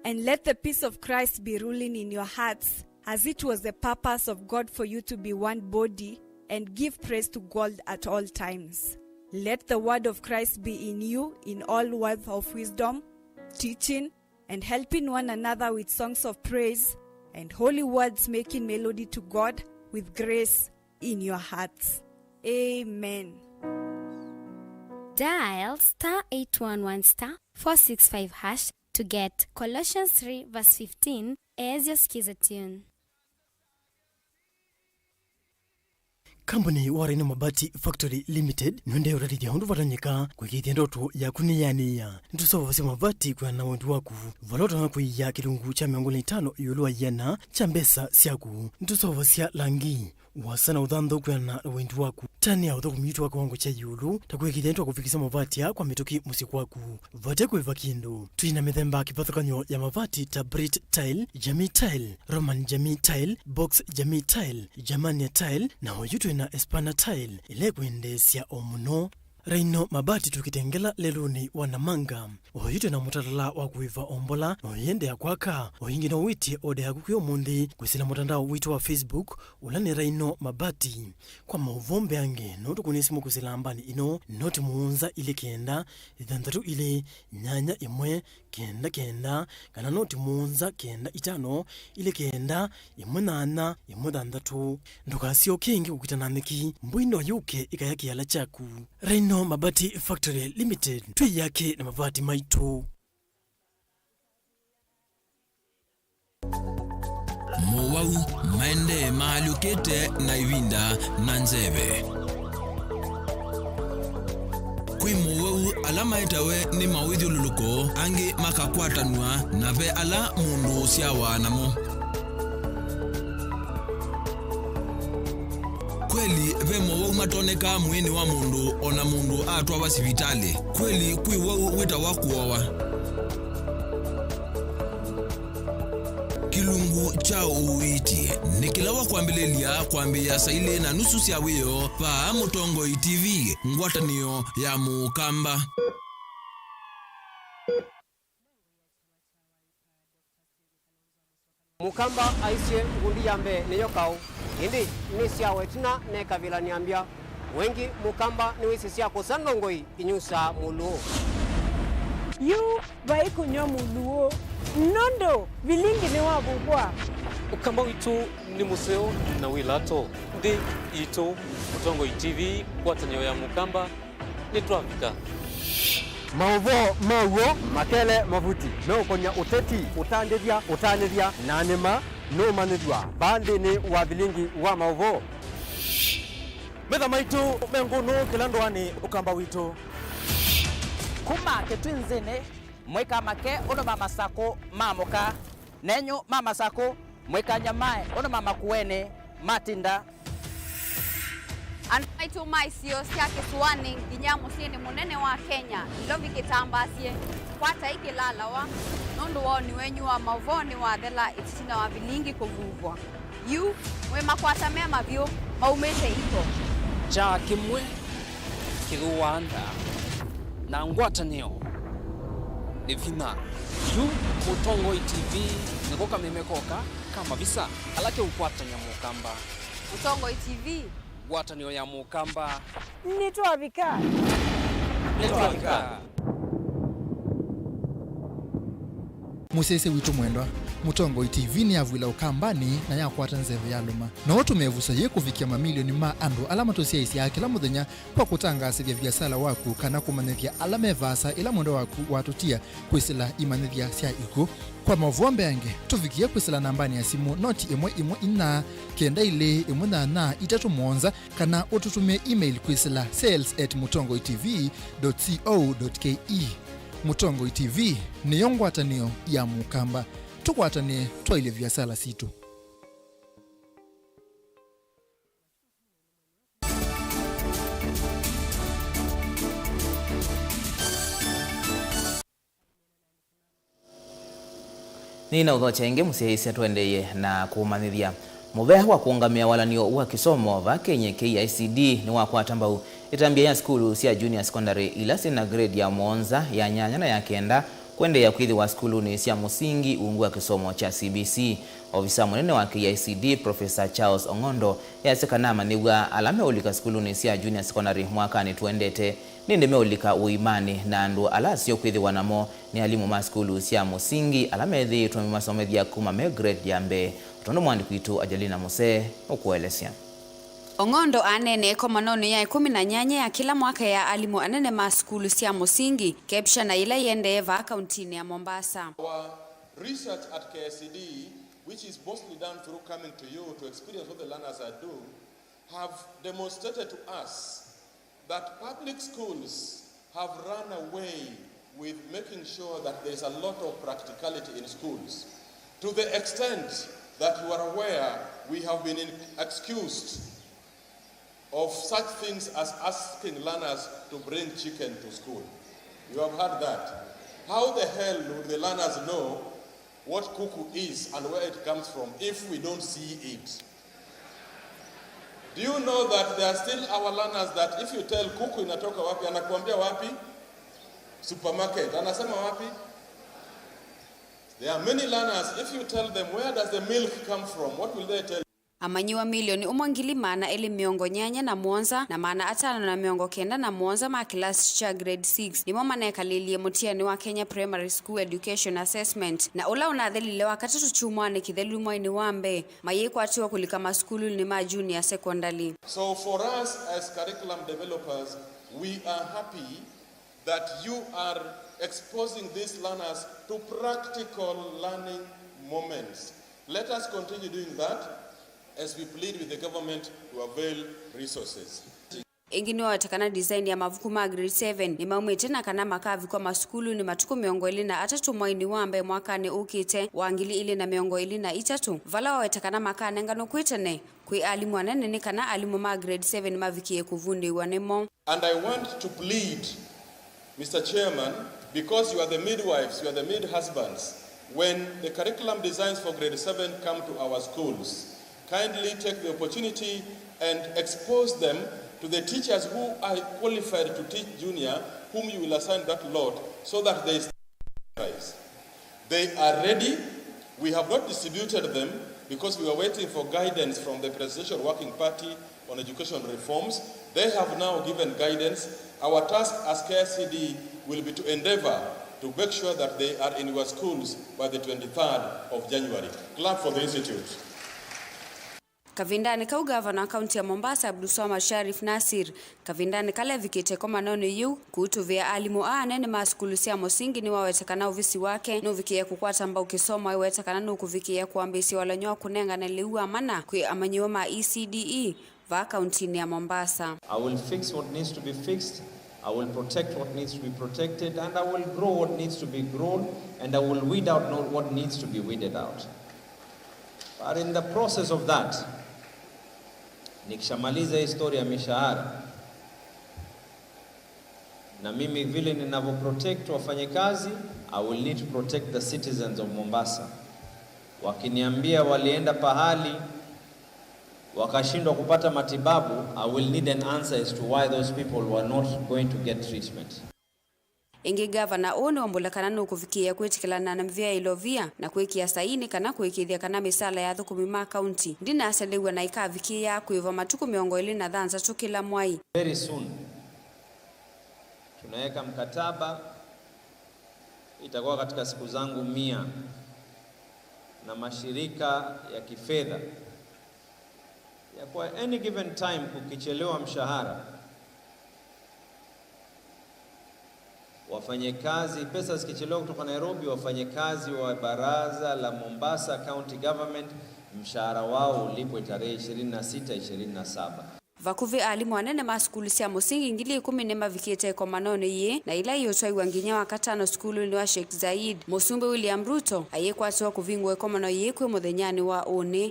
And let the peace of Christ be ruling in your hearts, as it was the purpose of God for you to be one body, and give praise to God at all times. Let the word of Christ be in you in all words of wisdom, teaching, and helping one another with songs of praise and holy words, making melody to God with grace in your hearts. Amen. Dial star eight one one star four six five hash to get Colossians three verse fifteen as your skiza tune. Kambuni wa Rhino Mabati Factory Limited nĩũendee ũtatĩthya ũndũ vatonyeka kũĩkĩĩthya ndoto yaku nĩyanĩĩa. Nĩtũseũvasya mavati kwĩana na wendi waku, vala ũtonya kũia kĩlungu kya mĩongo ĩlĩ na itano ĩũlũ wa ĩana kya mbesa syaku. Nĩtũseũvasya langi, ũasa na ũthanthau kwĩana na wendi waku. Tani ya ũthũkũmi witũ wa kĩwango kya ĩũlũ, ta kũĩkĩĩthya nĩtwakũvikĩsya mavati aa kwa mĩtũkĩ mũsyĩ kwaku vate kũĩva kĩndũ. Twĩ na mĩthemba kĩvathũkany'o ya mavati ta Brit Tile, Jamii Tile, Roman Jamii Tile, Box Jamii Tile, Germania Tile, na oyu twĩ na Espana Tile, ĩla ĩkwendeesya o mũno. Rhino Mabati tũkĩtengela lelũnĩ wa Namanga. Oyu twĩ na mũtalatala wa kũĩva o mbola, na ũyĩendeea kwaka. O ĩngĩ no wĩtye oda yaku kwĩ ũmũnthĩ kwĩsĩla mũtandao witũ wa Facebook, ũla nĩ Rhino Mabati. Kwa maũvoo mbeange, no tũkũnĩe simũ kwĩsĩla nambani ĩno, noti mũonza ilĩ kenda, thanthatũ ilĩ, nyanya ĩmwe, kenda kenda, kana noti mũonza kenda itano, ilĩ kenda, ĩmwe nyanya, ĩmwe thanthatũ. Ndũkasyoke ĩngĩ kũkita na nyeki, mbũi no yũke ĩkaya kĩala kyaku. Rhino Mabati Factory Limited, twĩ yake na mavati maitũ. Mowau maendee maalyũkĩte na ĩvinda na nzeve. Kwĩ mowau ala maetawe nĩ mawĩthyũlũlũko, angĩ makakwatanw'a, na ve ala mũndũ ũsyawa namo. Kweli, ve mowau matonekaa mwĩĩnĩ wa mũndũ o na mũndũ atwawa sivitalĩ. Kweli, kwĩ wau wĩtawa kũowa. Kĩlungu kya ũiiti nĩ kĩla wa kwambĩlĩlya kwambĩĩa saa ilĩ na nusu sya wĩoo vaa Mũtongoi T V, ngwatanĩo ya Mũkamba. Mũkamba aisye ngundi ya mbee nĩyo kaũ, ĩndĩ nĩsyawa ĩtina nekavĩla nĩambya. Wengĩ Mũkamba nĩwĩsĩ sya kũsa ndongoi inyusaa mũlũũ. Yu vai kũnyw'a mũlũũ, nũndũ vilingi nĩwavukwa. Ũkamba witũ nĩ mũseo na wĩ lato. Nthĩ yitũ, Mũtongoi T V, ngwatanĩo ya Mũkamba, nĩtwavika. Maũvoo ma w'o makele mavuti meũkonya ũteti, ũtandĩthya, ũtanĩthya, na nĩma nũmanyĩthw'a vaa nthĩnĩ wa vilingi wa maũvoo. Metha maitũ me ngũnũ kĩla ndũanĩ ũkamba witũ. Kuma Kĩtwinzĩnĩ, mwĩka make ũndũ ma Masakũ ma mũka, nenyu ma Masakũ, mwĩka nyamae ũndũ ma Makuenĩ matinda. Andũ maitũ ma isio sya kĩsũanĩ nginya mũsyĩnĩ mũnene wa Kenya, Nairobi kĩtambaasye, kwatai kĩlalawa, nũndũ woni wenyu wa maũvoo nĩwathela ĩtina wa vilingi kũvuvwa. Yu, mwĩ makwata me mavyũ maumĩte iko. Kyaa kĩmwe kĩthũaa nda, na ngwatanĩo nĩ vinya. Yu Mũtongoi T V nĩko kameme koka ka mavisa ala keũkwatany'a Mũkamba. Mũtongoi T V. Ngwatanĩo ya Mũkamba. Nĩtwavika. Nĩtwavika. Mũsyaĩĩsya witũ mwendwa, Mũtongoi T V nĩyavw'ĩla Ũkambanĩ na yakwata nzeve yalũma. No ũtũme ĩvuso yĩĩ kũvikĩa mamilioni ma andũ ala matũsyaĩĩsyaa kĩla mũthenya kwa kũtangaasĩthya viasala waku kana kũmanyĩthya ala me vaasa ĩla mwendwa waku watũtia kwĩsĩla imanyĩthya sya ikw'ũ. Kwa maũvoo mbeange, tũvikĩe kwĩsĩla nambanĩ ya simũ noti ĩmwe ĩmwe inya kenda ilĩ ĩmwe nyanya itatũ mũonza, kana ũtũtũmĩe email kwĩsĩla sales at mũtongoi T V dot co dot K E. Mũtongoi T V nĩyo ngwatanĩo ya Mũkamba. Tũkwatanĩe twaĩlye viasala sitũ. Nĩnaũthokya ĩngĩ mũsyaĩĩsya, tũendeeye na kũmanyĩthya. Mũvea wa kũũngamĩa walany'o wa kĩsomo vaa Kenya, K I C D, nĩwakwata mbau ĩtambya ya sukulu sya junior secondary ila syĩ na grade ya mũonza, ya nyanya na ya kenda kũendeea kwĩthĩwa sukulunĩ sya mũsingi ungu wa kĩsomo kya C B C. Ovisa mũnene wa K I C D, Professor Charles Ong'ondo, easya kana amanyĩw'a ala meũlika sukulunĩ sya junior secondary mwakanĩ tũendete nĩ ĩndĩ meũlika ũimanĩ na andũ ala aseo kwĩthĩwa namo nĩ alimũ ma sukulu sya mũsingi ala methĩĩtwe mamasomethya kuma me grade ya mbee, o tondũ mwandĩki witũ Angelina Musee ũkũelesya. Ong'ondo aneenee ĩkomanonĩ ya ĩkũmi na nyanya ya kĩla mwaka ya alimũ anene ma sukulu sya mũsingi, KEPSHA, na yĩla yĩendee vaa kauntinĩ ya Mombasa. Our research at K I C D, which is mostly done through coming to you to experience what the learners are doing, have demonstrated to us that public schools have run away with making sure that there is a lot of practicality in schools. To the extent that you are aware, we have been in-, accused of such things as asking learners to bring chicken to school. You have heard that. How the hell would the learners know what kuku is and where it comes from if we don't see it? Do you know that there are still our learners that if you tell kuku inatoka wapi, anakuambia wapi? Supermarket. Anasema wapi? There are many learners, if you tell them, "Where does the milk come from?" What will they tell you? Amanyĩw'a milioni ũmwe ngili maana elĩ mĩongo nyanya na mũonza na maana atano na mĩongo kenda na mũonza ma kĩlasi kya grade six nĩmo manekalĩlye mũtianĩ wa Kenya Primary School Education Assessment, na ũla ũnathelile Wakatatũ kyumwanĩ kĩthelu mweinĩ wa mbee, mayĩkwatiwa kũlika masukulunĩ ma junior secondary. So for us as curriculum developers, we are happy that you are exposing these learners to practical learning moments. Let us continue doing that as we plead with the government to avail resources. Ĩngĩ nĩwaweta kana design ya mavuku ma grade seven nĩmaumĩte na kana makavikwa masukulunĩ matukũ mĩongo ĩlĩ na atatũ mweinĩ wa mbee mwakanĩ ũkĩte wa ngili ilĩ na mĩongo ĩlĩ na itatũ, vala waweta kana makanenganwe kwĩ tene kwĩ alimũ anene nĩ kana alimũ ma grade seven mavikĩe kũvundĩw'a nĩmo. And I want to plead, Mister Chairman, because you are the midwives, you are the maid husbands, when the curriculum designs for grade seven come to our schools, kindly take the opportunity and expose them to the teachers who are qualified to teach junior, whom you will assign that lot, so that they rise. They are ready. We have not distributed them because we were waiting for guidance from the Presidential Working Party on education reforms. They have now given guidance. Our task as K I C D will be to endeavor to make sure that they are in your schools by the twenty-third of January. Clap for the institute. Kavindanĩ kau, ngavana wa kaunti ya Mombasa, Abdulswamad Sharif Nassir, kavindanĩ kala evikĩte ĩkomanonĩ yĩu kũutũvĩa alimũ aa anene ma sukulu sya mũsingi, nĩwaweta kana ovisi wake nũvikĩĩe kũkwata mbau kĩsomo, aiweta kana nũkũvikĩĩa kũambĩĩsya ũlany'o wa kũnengane lĩu wa mana kwĩ amanyĩw'a ma E C D E vaa kauntinĩ ya Mombasa. I will fix what needs to be fixed, I will protect what needs to be protected, and I will grow what needs to be grown, and I will weed out no- what needs to be weeded out. But in the process of that, nikishamaliza hii story ya mishahara, na mimi vile ninavyo protect wafanyikazi, I will need to protect the citizens of Mombasa. Wakiniambia walienda pahali wakashindwa kupata matibabu, I will need an answer as to why those people were not going to get treatment. Ĩngĩ, ngavana ũũ nĩwambũla kana nũkũvikĩĩa kwĩtĩkĩlana na mĩvĩa ya ilovia na kwĩkĩa saii nĩ kana kũĩkĩĩthya kana mĩsala ya athũkũmi ma kaunti ndĩnaselew'a na ĩkavikĩĩa kwĩva matukũ mĩongo ĩlĩ na thanthatũ kĩla mwai. Very soon tunaweka mkataba, itakuwa katika siku zangu mia, na mashirika ya kifedha ya kwa any given time kukichelewa mshahara, wafanyekazi, pesa zikichelewa kutoka Nairobi, wafanyekazi wa baraza la Mombasa County Government, mshahara wao ulipwe tarehe ishirini na sita, ishirini na saba. Vakuvĩ alimũ anene ma sukulu sya mũsingi ngili ikũmi nĩmavikĩte ĩkomanonĩ yĩĩ, na ila iũtwaiwa nginya Wakatano sukulunĩ wa Sheikh Zayed. Mũsumbĩ William Ruto ayĩkwatĩwa kũvingũa ĩkomano yĩĩ kwĩ mũthenyanĩ wa ũnĩ.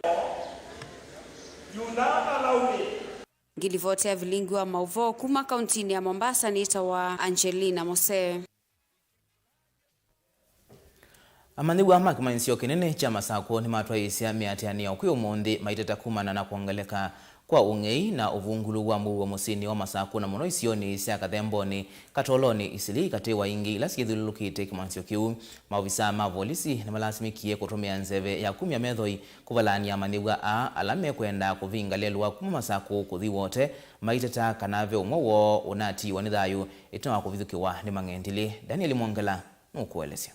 Ngilivoti ya vilingi wa maũvoo kuma kauntinĩ ya Mombasa nĩtawa Angelina Mosee. Amanyĩw'a ma kĩmanyĩsyo kĩnene kya Masakũ nĩmatwaĩĩsya mĩatĩanĩo kwĩ ũmũnthĩ maiteta kumana na kwongeleka kwa ũng'ei na ũvungũlu wa mũuo mũsyĩnĩ wa Masakũ, na mũno isionĩ sya Kathembonĩ, Katolonĩ, Isilii, katĩ wa ingĩ ila syĩthyũlũlũkĩte kĩmanyĩsyo kĩu. Maovisaa ma volisi nĩmalasimĩkie kũtũmĩa nzeve ya kumya methoi kũvalaany'a amanyĩw'a aa ala mekwenda kũvinga lelũ wa kuma Masakũ kũthi Wote, maiteta kana ve ũmwe woo ũnatiiwa nĩ thayũ ĩtina wa kũvithũkĩwa nĩ mang'endilĩ. Daniel Mwongela nũkũelesya.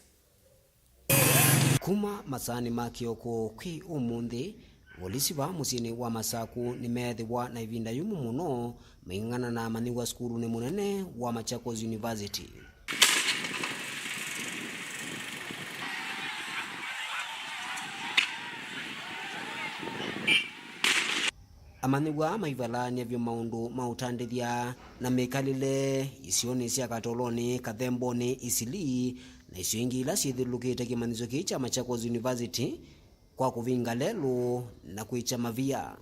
Kuma masaanĩ ma kĩoko kwĩ ũmũnthĩ, volisi vaa mũsyĩnĩ wa Masakũ nĩmeethĩwa na ĩvinda yũmũ mũno maing'ang'ana na amanyĩw'a sukulunĩ mũnene wa Machakos University. Amanyĩw'a aa maivalaany'a vyũ maũndũ ma ũtandĩthya na mĩkalĩle isionĩ sya Katolonĩ, Kathembonĩ, Isilii, na isio ingĩ ila syĩthyũlũlũkĩte kĩmanyĩsyo kĩĩ kya Machakos University kwa kũvinga lelũ na kwĩkya mavia.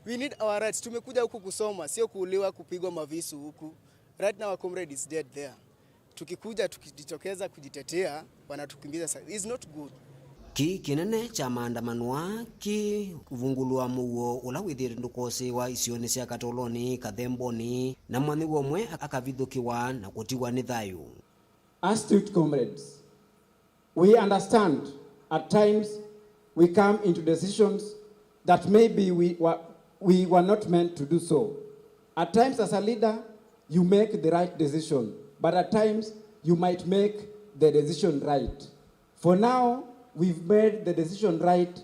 We need our rights. Tumekuja huku kusoma, sio kuuliwa, kupigwa mavisu huku. Right now, our comrade is dead there. Tukikuja, tukijitokeza kujitetea, wanatukimbiza sa-, it's not good. Kĩĩ kĩnene kya maandamano aa kĩ ũvungũlu wa mũuo ũla wĩthĩĩtwe ndũkosĩĩwa isionĩ sya Katolonĩ, Kathembonĩ, na mwanyĩw'a ũmwe akavithũkĩwa na kũtiwa nĩ thayũ. Astute comrades, we understand at times we come into decisions that maybe we were, we were not meant to do so. At times, as a leader, you make the right decision, but at times, you might make the decision right. For now, we've made the decision right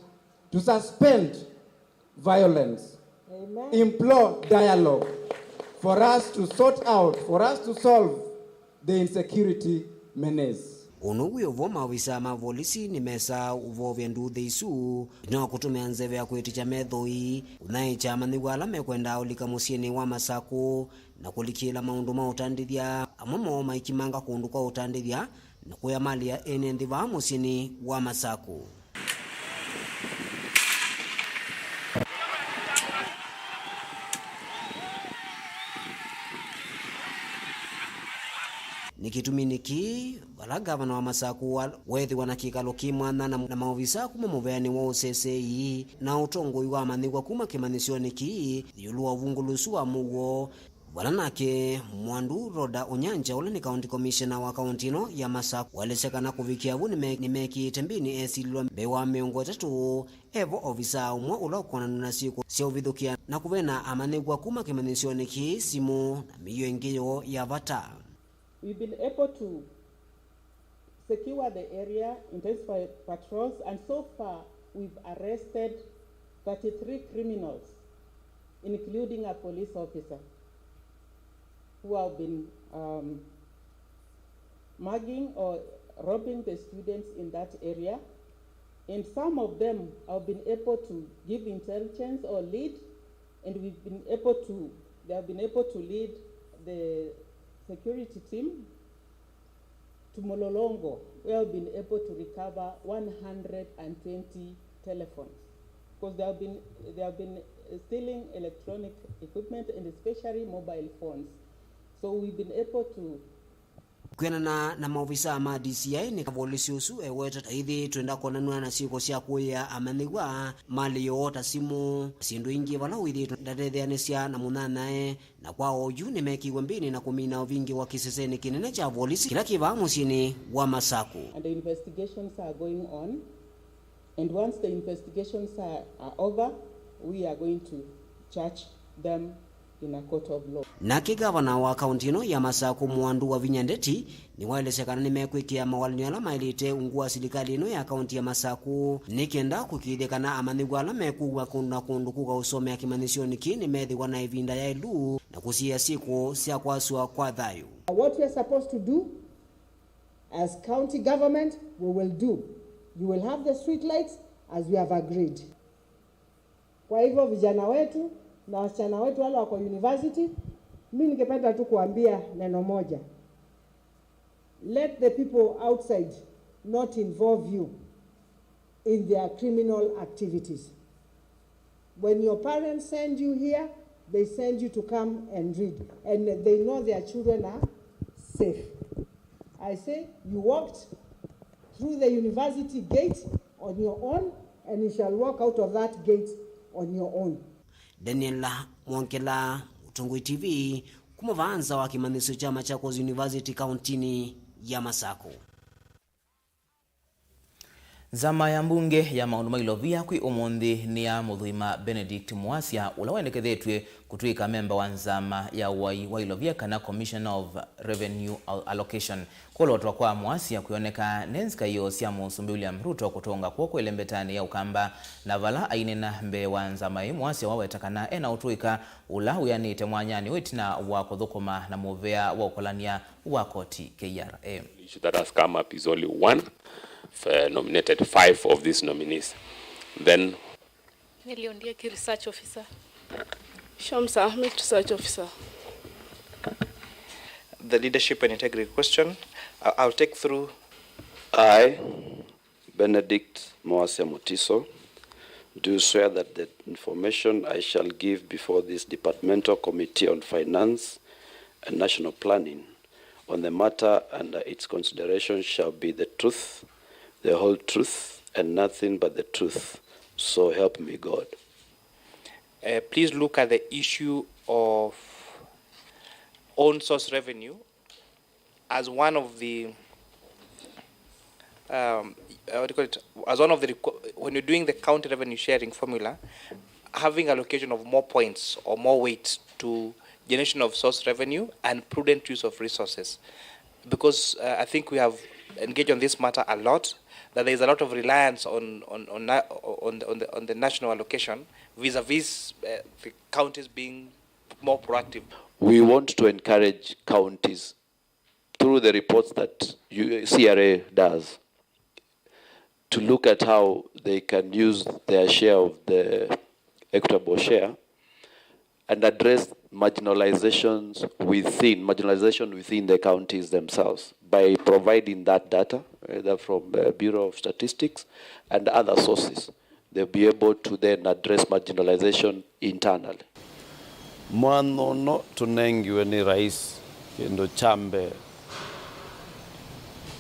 to suspend violence, Amen. Implore dialogue for us to sort out, for us to solve the insecurity menace. Ũndũ wĩ o vo, maovisaa ma volisi nĩmesaa ũvoovya nduuthĩ isu, ĩtina wa kũtũmĩa nzeve ya kwĩtĩkya methoi, kũnyaĩĩkya amanyĩw'a ala mekwendaa ũlika mũsyĩnĩ wa Masakũ, na kũlikĩĩla maũndũ ma ũtandĩthya, amwe moo maikimanga kũndũ kwa ũtandĩthya, na kũyamalĩa ene nthĩ vaa mũsyĩnĩ wa Masakũ. Nĩ kĩtumi nĩkĩ vala ngavana wa Masakũ wa-, weethĩwa na kĩkalo kĩ mwanya na, na maovisaa kuma mũveanĩ wa ũseseei na ũtongoi wa amanyĩw'a kuma kĩmanyĩsyonĩ kĩĩ ĩũlũ wa ũvungũlu ũsu wa mũuo, vala nake Mwandu Rhoda Onyanja, ũla nĩ County Commissioner wa kaunti ĩno ya Masakũ, waelesya kana kũvikĩa vu nĩme-, nĩmekĩĩte mbĩnĩ esilĩlwa mbee wa mĩongo ĩtatũ, evo ovisaa ũmwe ũla ũkonanw'a na syĩko sya ũvithũkĩa na kũvena amanyĩw'a kuma kĩmanyĩsyonĩ kĩĩ simũ na mĩio ĩngĩ yoo ya vata. We've been able to secure the area, intensify patrols, and so far we've arrested thirty-three criminals, including a police officer, who have been, um, mugging or robbing the students in that area. And some of them have been able to give intelligence or lead, and we've been able to, they have been able to lead the security team to Mlolongo, we have been able to recover one hundred and twenty telephones, because they have been, they have been stealing electronic equipment and especially mobile phones. So we've been able to Kwĩanana na maovisaa ma D C I, nĩ kavolisi ũsu ewetete aithi twenda kwonanw'a na syĩko sya kũĩĩa amanyĩw'a malĩ yoo ta simũ, syĩndũ ingĩ vala wĩthĩĩtwe ndatetheanĩsya na mũnyanyae. Na kwa oyu nĩmekiwe mbĩnĩ na kũmina ũvingĩ wa kĩsesenĩ kĩnene kya volisi kĩla kĩ vaa mũsyĩnĩ wa Masaku. And the investigations are going on. And once the investigations are, are over, we are going to charge them in a court of law. Nake gavana wa kaunti ĩno ya Masaku, Mwandu Wavinya Ndeti, nĩwaelesya kana nĩmekwĩkĩa mawalany'o ala maĩlĩte ungu wa silikalĩ ĩno ya kaunti ya Masaku, nĩ kenda kũkĩĩthya kana amanyĩw'a ala mekũw'a kũndũ na kũndũ kũka ũsomea kĩmanyĩsyonĩ kĩĩ nĩmethĩwa na ĩvinda yaĩlu na kũsiĩĩa syĩko sya kwasw'a kwa thayũ. What we are supposed to do as county government, we will do. You will have the street lights as we have agreed. Kwa hivyo vijana wetu na wasichana wetu wale wako university, mi ningependa tu kuambia neno moja. Let the people outside not involve you in their criminal activities. When your parents send you here, they send you to come and read, and they know their children are safe. I say you walked through the university gate on your own, and you shall walk out of that gate on your own. Daniel Mwongela, Ũtongoi T V, kuma vaa nza wa kĩmanyĩsyo kya Machakos University kauntinĩ ya Masaku. Nzama ya mbunge ya maũndũ ma ilovia kwĩ ũmũnthĩ nĩyamũthũima Benedict Muasya, ũla wendekethetw'e kũtw'ĩka memba wa nzama ya ũai wa ilovia kana Commissioner of Revenue Al-, Allocation. Kũlotwa kwa Muasya kwĩoneka nĩ nzikaĩo sya Mũsumbĩ William Ruto kũtũnga kw'oko ĩlembetanĩ ya Ũkamba, na vala aineena mbee wa nzama ĩĩ, Muasya waweta kana ena ũtũĩka ũla wĩanĩte mwanyanĩ ũũ ĩtina wa kũthũkũma na mũvea wa ũkolany'a wa koti, K R A. Issue that has come up is only one. I've, uh, nominated five of these nominees. Then Nelly Ondieki, research officer. Shamsa Ahmed, research officer. The leadership and integrity question, I- I'll take through. I, Benedict Moasia Mutiso, do swear that the information I shall give before this Departmental Committee on Finance and National Planning on the matter under its consideration shall be the truth, the whole truth, and nothing but the truth. So help me God. Uh, please look at the issue of own source revenue as one of the, um, uh, what do you call it? As one of the requ- when you're doing the county revenue sharing formula, having allocation of more points or more weight to generation of source revenue and prudent use of resources, because, uh, I think we have engaged on this matter a lot, that there is a lot of reliance on on on, na- on, the, on, the, on the national allocation vis-a-vis, uh, the counties being more proactive. We want to encourage counties through the reports that you, C R A does, to look at how they can use their share of the equitable share and address marginalizations within, marginalization within the counties themselves by providing that data, either from the Bureau of Statistics and other sources. They'll be able to then address marginalization internally. Mwanya ũno tũnengiwe nĩ Rais, kĩndũ kya mbee,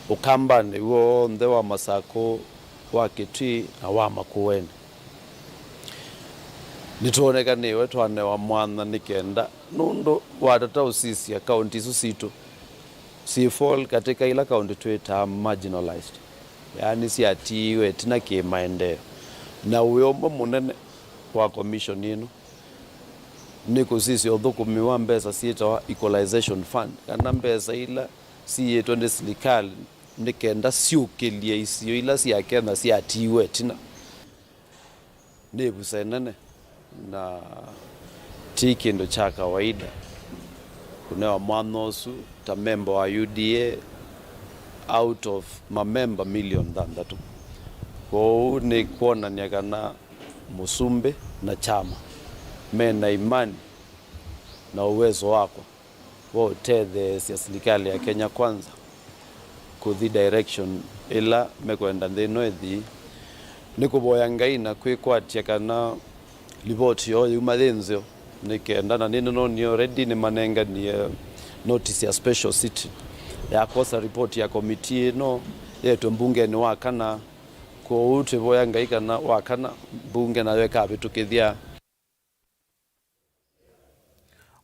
Ũkambanĩ w'onthe wa Masakũ, wa Kitui na wa Makueni. Nĩtwonekanĩwe twanewa mwanya nĩ kenda nũndũ watata ũsisya kaunti isu sitũ si fall katika ila kaunti twĩtaa marginalized, yaani syatiiwe ĩtina kĩ maendeeo. Na wĩa ũmwe mũnene wa commission ĩno nĩ kũsisya ũthũkũmi wa mbesa syĩtawa Equalization Fund, kana mbesa ila siĩtwe nĩ silikalĩ nĩ kenda syũkĩlye isio ila sya Kenya syatiiwe ĩtina. nĩ ĩvusa ĩnene, na ti kĩndũ kya kawaida kũnewa mwanya ũsu ta memba wa U D A out of mamemba milioni thanthatũ. Kwoou nĩ kwonany'a kana mũsumbĩ na kyama me na imani na ũwezo wakwa wa ũtetheesya silikalĩ ya Kenya Kwanza kũthi direction ĩla mekwenda nthĩ ĩno ĩthi. Nĩ kũvoya Ngai na kwĩkwatya kana livoti yoo yĩuma yĩ nzeo, nĩ kenda, na nĩnĩnonie already nĩmanenganie notice ya special sitting ya kwosa report ya committee ĩno yetwe mbungenĩ wa kana. Kwoou twĩvoya Ngai kana wa kana mbunge nayo ĩkavĩtũkĩthya.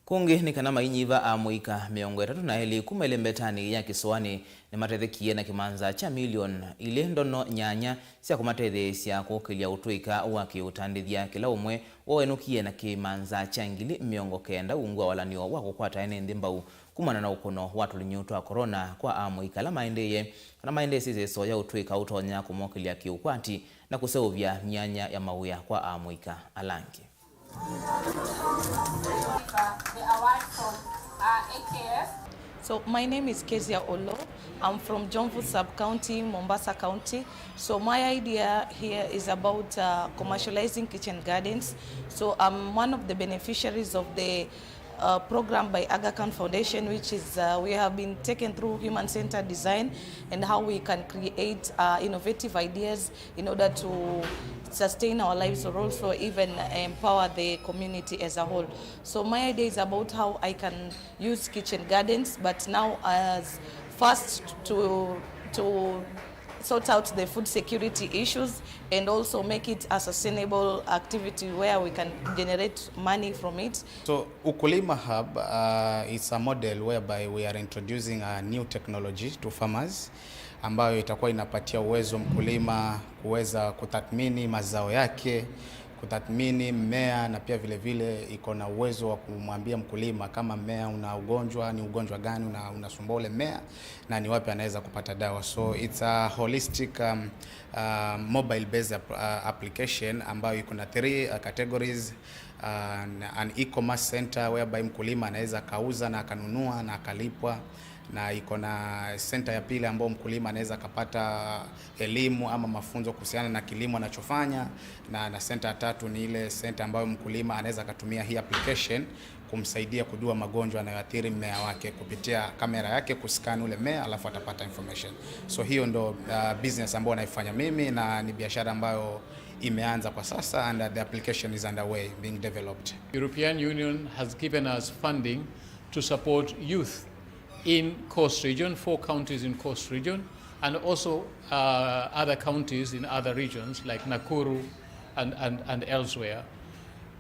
Kũngĩ nĩ kana mainyiva amũika mĩongo ĩtatũ na elĩ kuma ĩlembetanĩ ya kĩsũanĩ nĩmatethekie na kĩmanza kya milioni ilĩ ndono nyanya sya kũmatetheesya kũkĩlya ũtũĩka wa kĩũtandĩthya, kĩla ũmwe woo enũkie na kĩmanza kya ngili mĩongo kenda ungu wa walanĩo wa kũkwata ene nthĩ mbau kumana na ũkũno wa tũlinyũ twa corona kwa amũika ala maendeeye kana maendeesye ĩseso ya ũtũĩka ũtonya kũmokĩlya kĩũkwati na kũseũvya myanya ya mawĩa kwa amũika ala angĩ. So my name is Kezia Olo. I'm from Jomvu Sub-County, Mombasa County. So my idea here is about uh, commercializing kitchen gardens. So I'm one of the beneficiaries of the uh, program by Aga Khan Foundation, which is uh, we have been taken through human-centered design and how we can create uh, innovative ideas in order to sustain our lives or also even empower the community as a whole. So my idea is about how I can use kitchen gardens, but now as first to to sort out the food security issues and also make it a sustainable activity where we can generate money from it. So Ukulima Hub uh, is a model whereby we are introducing a new technology to farmers ambayo itakuwa inapatia uwezo mkulima kuweza kutathmini mazao yake, kutathmini mmea, na pia vile vile iko na uwezo wa kumwambia mkulima kama mmea una ugonjwa, ni ugonjwa gani una, unasumbua ule mmea na ni wapi anaweza kupata dawa. So it's a holistic um, uh, mobile based app, uh, application ambayo iko na three uh, categories. Uh, an e-commerce center whereby mkulima anaweza akauza na akanunua na akalipwa, na iko na center ya pili ambayo mkulima anaweza akapata elimu ama mafunzo kuhusiana na kilimo anachofanya, na, na center ya tatu ni ile center ambayo mkulima anaweza akatumia hii application kumsaidia kujua magonjwa yanayoathiri mmea wake kupitia kamera yake kuscan ule mmea, alafu atapata information. So hiyo ndo uh, business ambayo naifanya mimi, na ni biashara ambayo imeanza kwa sasa, and uh, the application is underway being developed. European Union has given us funding to support youth in Coast Region, four counties in Coast Region, and also uh, other counties in other regions like Nakuru and, and, and elsewhere.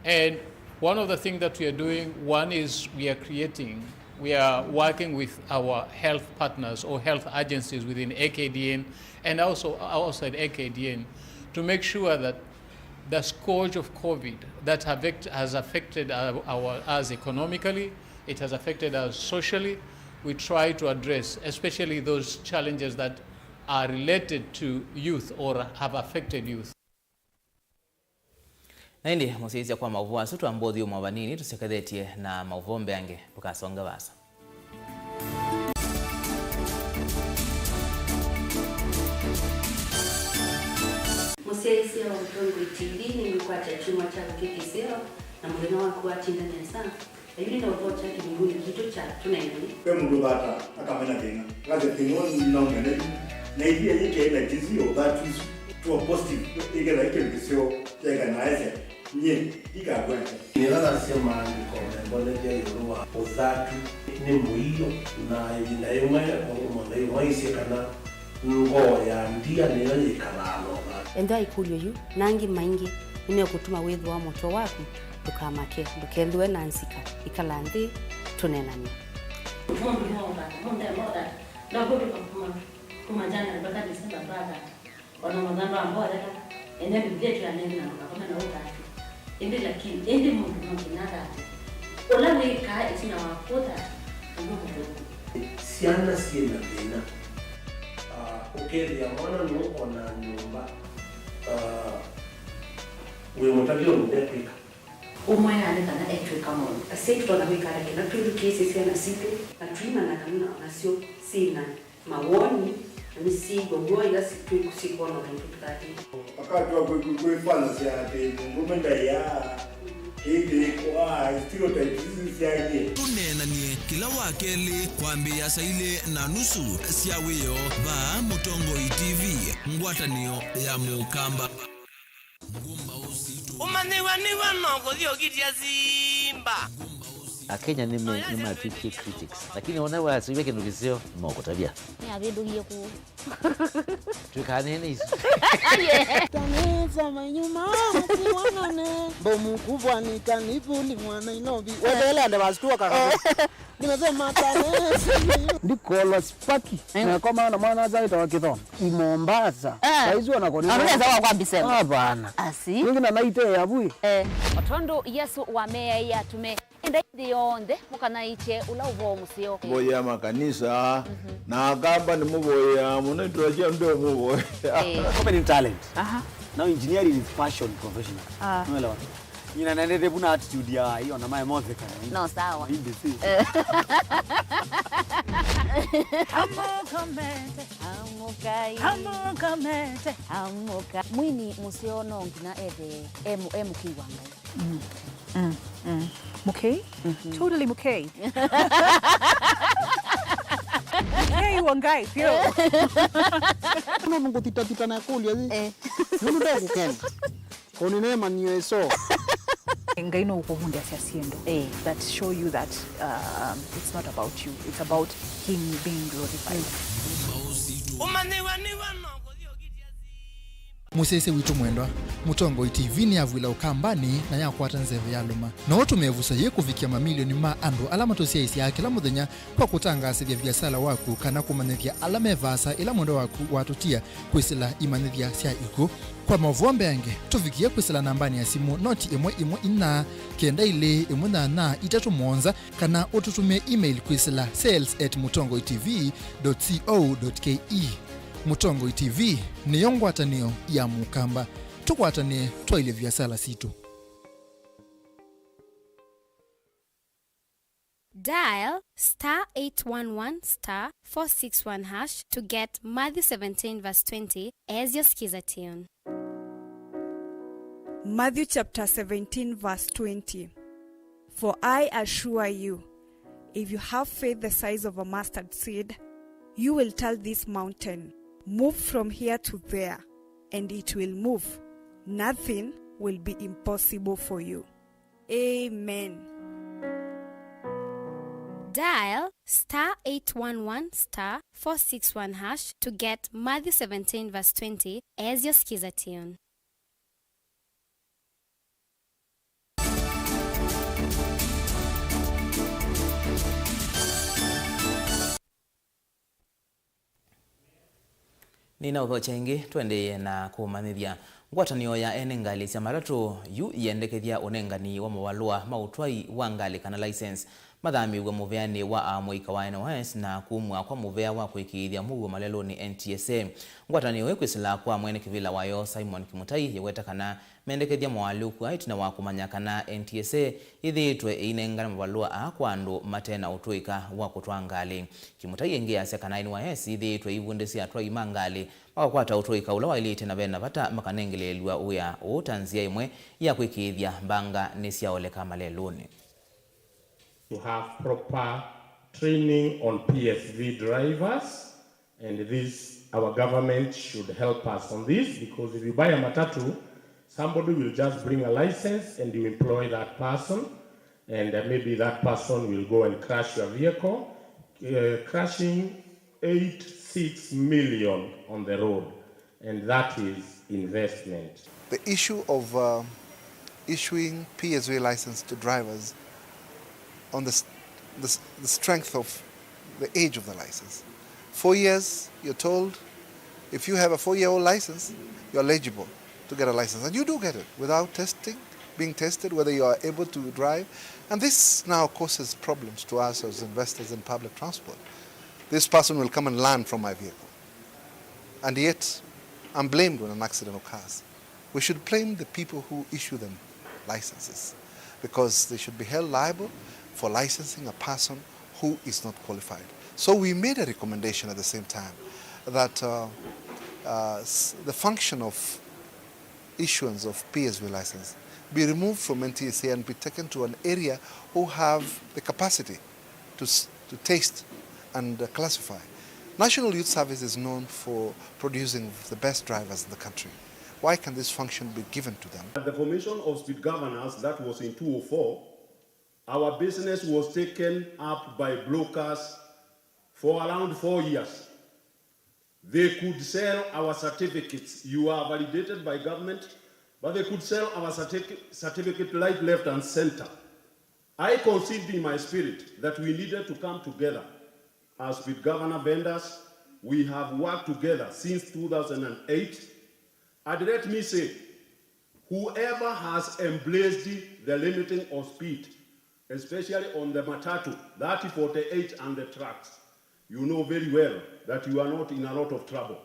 And one of the things that we are doing, one is we are creating, we are working with our health partners or health agencies within A K D N and also outside A K D N to make sure that the scourge of COVID that have, has affected our, our, us economically, it has affected us socially. We try to address especially those challenges that are related to youth or have affected youth. Na ĩndĩ mũsyaĩĩsya kwa maũvoo asu twamba ũthyũmũa vanini tũsyokethetye na maũvoo mbeange. Ndũkasonge vaasa. Mũsyaĩĩsya wa Ũtongoi T V nĩmũkwatya kyumwa kya kũkĩ kĩseo na mũthenya waku watinda nesa. Yu nĩ na ũthokya kĩlungunĩ kitũ kya tũnengane. Ve mũndũ ũthataa, akamena thĩna. Akasya, "Thĩna ũũ nĩnaũmena yu. Na ithyĩ yĩkĩe na jinsi ya ũthatu isu, tuo positive, ĩkethwa ĩ kĩndũ kĩseo, kyaeka na aesya, nyie ndikakwata." Nĩla nasya maandĩko membonethya ĩũlũ wa ũthatu nĩ mũio, na ĩvinda yĩmwe, mũndũ ĩmwe aisye kana ngoo ya ndia nĩyo yĩkalaa na ũthatu. Ethĩwa ĩkũlyo yu na angĩ maingĩ nĩmekũtuma wĩthũa mũtwe waku, ndũkamake, ndũkethĩwe na nzika. Ĩkala nthĩ, tũneenany'e. Mũndũ nĩwaũthata, mũndũ ndeema ũthata. Ndakũtũka kuma, kuma January mpaka December twathata. O na mathandũ amba ũthata, ene Biblia twĩanene na ndũkakome na ũthatu. Ĩndĩ lakini, ĩndĩ mũndũ no nginya athate. Ũla wĩkaa ĩtina wa kũthata, nĩw'o mũthũku. Syana syĩ na thĩna. Ah, ũkethĩa mwana nũũ o na nyũmba, ah, Wĩ mũtavya ũndũ ekwĩka. Ũmwĩa nĩ kana etwĩka maũndũ. Asyai tũtonya kwĩka ata kĩla twĩthukĩĩsye syana sitũ na tũimanya kana o nasyo syĩ na mawoni, na nĩsyĩw'a w'o ĩla si-, twĩ-, syĩkwona ũndũ tũtatĩte? Wakati wa kwĩ-, kwĩ-, kwĩfanasya atĩ mũndũme ndaiaa, ĩndĩ kwa stereotypes isu syaie. Tũneenanie kĩla wa kelĩ kwambĩĩa saa ilĩ na nusu sya wĩoo vaa Mũtongoi T V, ngwatanĩo ya Mũkamba. Ũmanyĩw'a nĩw'o no kũthi ũkitya simba. Akenya nĩme-, nĩmatw'ĩkie critics, lakini ona wasĩw'a kĩndũ kĩseo, nĩmakũtavya. Nĩavĩndũkie kũũ. Twĩkaa nene isu. Kanisa manyuma, siwanane. Mbomu kubwa ni kanivuli mwa Nairobi. Weteele ande wasituoka kaka. Nimesema tarehe. Ndikola spaki. Eh. Na kwa maana mwana azaita wa Kithoma. I Mombasa. Eh. Saizi wanakuwa ni Anaweza wa kwa Bisema. Hapana. Asi. Nyingi na naite ya bui. Eh. O tondũ Yesũ wameaĩe atũme, endai nthĩ yonthe, mũkanaĩkye ũla ũvoo mũseo. Voya makanisa, mhm, na Akamba nĩmũvoyaa mũno, ĩtũla sya ndio mũvoya. Eh. Opening talent. Aha. Now engineering is passion professional. Ah. Unaelewa? Nyina nendete vuna attitude ya hiyo na mae mothe kana. No, sawa. Hindi si. Eh. Amũka mete. Amũkai. Amũka mete. Amũka. Mwini mũseo no nginya ethe e mu-, e mũkĩi wa Ngai. Mm. Mm. Mm. Mũkĩi? Mhm. Totally mũkĩi. Mũkĩi wa Ngai, pio. No ngũthitathita na kũlya ĩ. Eh. Nũndũ ndakũkenda. Kũnĩneemany'a ĩso. Ngai no ũkũvundĩasya syĩndũ, eh, that show you that, um, it's not about you, it's about him being glorified. Ũmanyĩw'a nĩw'o no kũthi ũkitya simba. Mũsyaĩĩsya witũ mwendwa, Mũtongoi T V nĩyavw'ĩla Ũkambanĩ na yakwata nzeve ya lũma. No ũtũme ĩvuso yĩĩ kũvikĩa mamilioni ma andũ ala matũsyaĩĩsyaa kĩla mũthenya kwa kũtangaasĩthya viasala waku kana kũmanyĩthya ala me vaasa ĩla mwendwa waku watũtia kwĩsĩla imanyĩthya sya ikw'ũ. Kwa maũvoo mbeange, tũvikĩe kwĩsĩla nambanĩ ya simũ noti ĩmwe ĩmwe inya, kenda ilĩ ĩmwe nyanya itatũ mũonza, kana ũtũtũmĩe email kwĩsĩla sales at mũtongoi T V dot co dot K E. Mũtongoi T V nĩyo ngwatanĩo ya Mũkamba. Tũkwatanĩe twaĩlye viasala sitũ. Dial star eight one one star four six one hash to get Matthew seventeen verse twenty as your Skiza tune. Matthew chapter seventeen verse twenty. For I assure you, if you have faith the size of a mustard seed, you will tell this mountain, "Move from here to there," and it will move. Nothing will be impossible for you. Amen. Dial star eight one one star four six one hash to get Matthew seventeen verse twenty as your Skiza tune. Nĩnaũthokya ĩngĩ, tũendeeye na kũmanyĩthya. Ngwatanĩo ya ene ngalĩ sya matatũ yu ĩendekethya ũnengani wa mavalũa ma ũtwai wa ngalĩ kana license mathamĩw'e mũveanĩ wa amũika wa N Y S na kumw'a kwa mũvea wa kũĩkĩĩthya mũuo malelũnĩ N T S A. Ngwatanĩo ĩkwĩsĩla kwa mwene kĩvĩla wayo Simon Kimutai yĩweta kana mendekethya moalyũku aa ĩtina wa kũmanya kana N T S A yĩthĩĩtwe ĩinengane mavalũa aa kwa andũ mate na ũtũĩka wa kũtwaa ngalĩ. Kimutai ĩngĩ asya kana N Y S yĩthĩĩtwe ĩivundĩsya atwai ma ngalĩ makakwata ũtũĩka ũla waĩlĩte na ve na vata makanengeleelw'a wĩa ũũ ta nzĩa ĩmwe ya kwĩkĩĩthya mbanga nĩsyaoleka malelũnĩ. To have proper training on P S V drivers, and this, our government should help us on this, because if you buy a matatu, somebody will just bring a license and you employ that person, and uh, maybe that person will go and crash your vehicle, uh, crashing eight, six million on the road. And that is investment. The issue of uh, issuing P S V license to drivers on the, s- the, s- the strength of the age of the license. Four years, you're told, if you have a four-year-old license, you're eligible to get a license. And you do get it without testing, being tested, whether you are able to drive. And this now causes problems to us as investors in public transport. This person will come and learn from my vehicle. And yet, I'm blamed when an accident occurs. We should blame the people who issue them licenses, because they should be held liable for licensing a person who is not qualified. So we made a recommendation at the same time that, uh, uh, s-, the function of issuance of P S V license be removed from N T S A and be taken to an area who have the capacity to, s-, to test and, uh, classify. National Youth Service is known for producing the best drivers in the country. Why can this function be given to them? At the formation of speed governors, that was in two oh four, our business was taken up by brokers for around four years. They could sell our certificates. You are validated by government, but they could sell our certificate, certificate right, left, and center. I conceived in my spirit that we needed to come together as speed governor vendors. We have worked together since two thousand and eight. And let me say, whoever has embraced the limiting of speed, especially on the matatu, thirty forty-eight and the trucks, you know very well that you are not in a lot of trouble.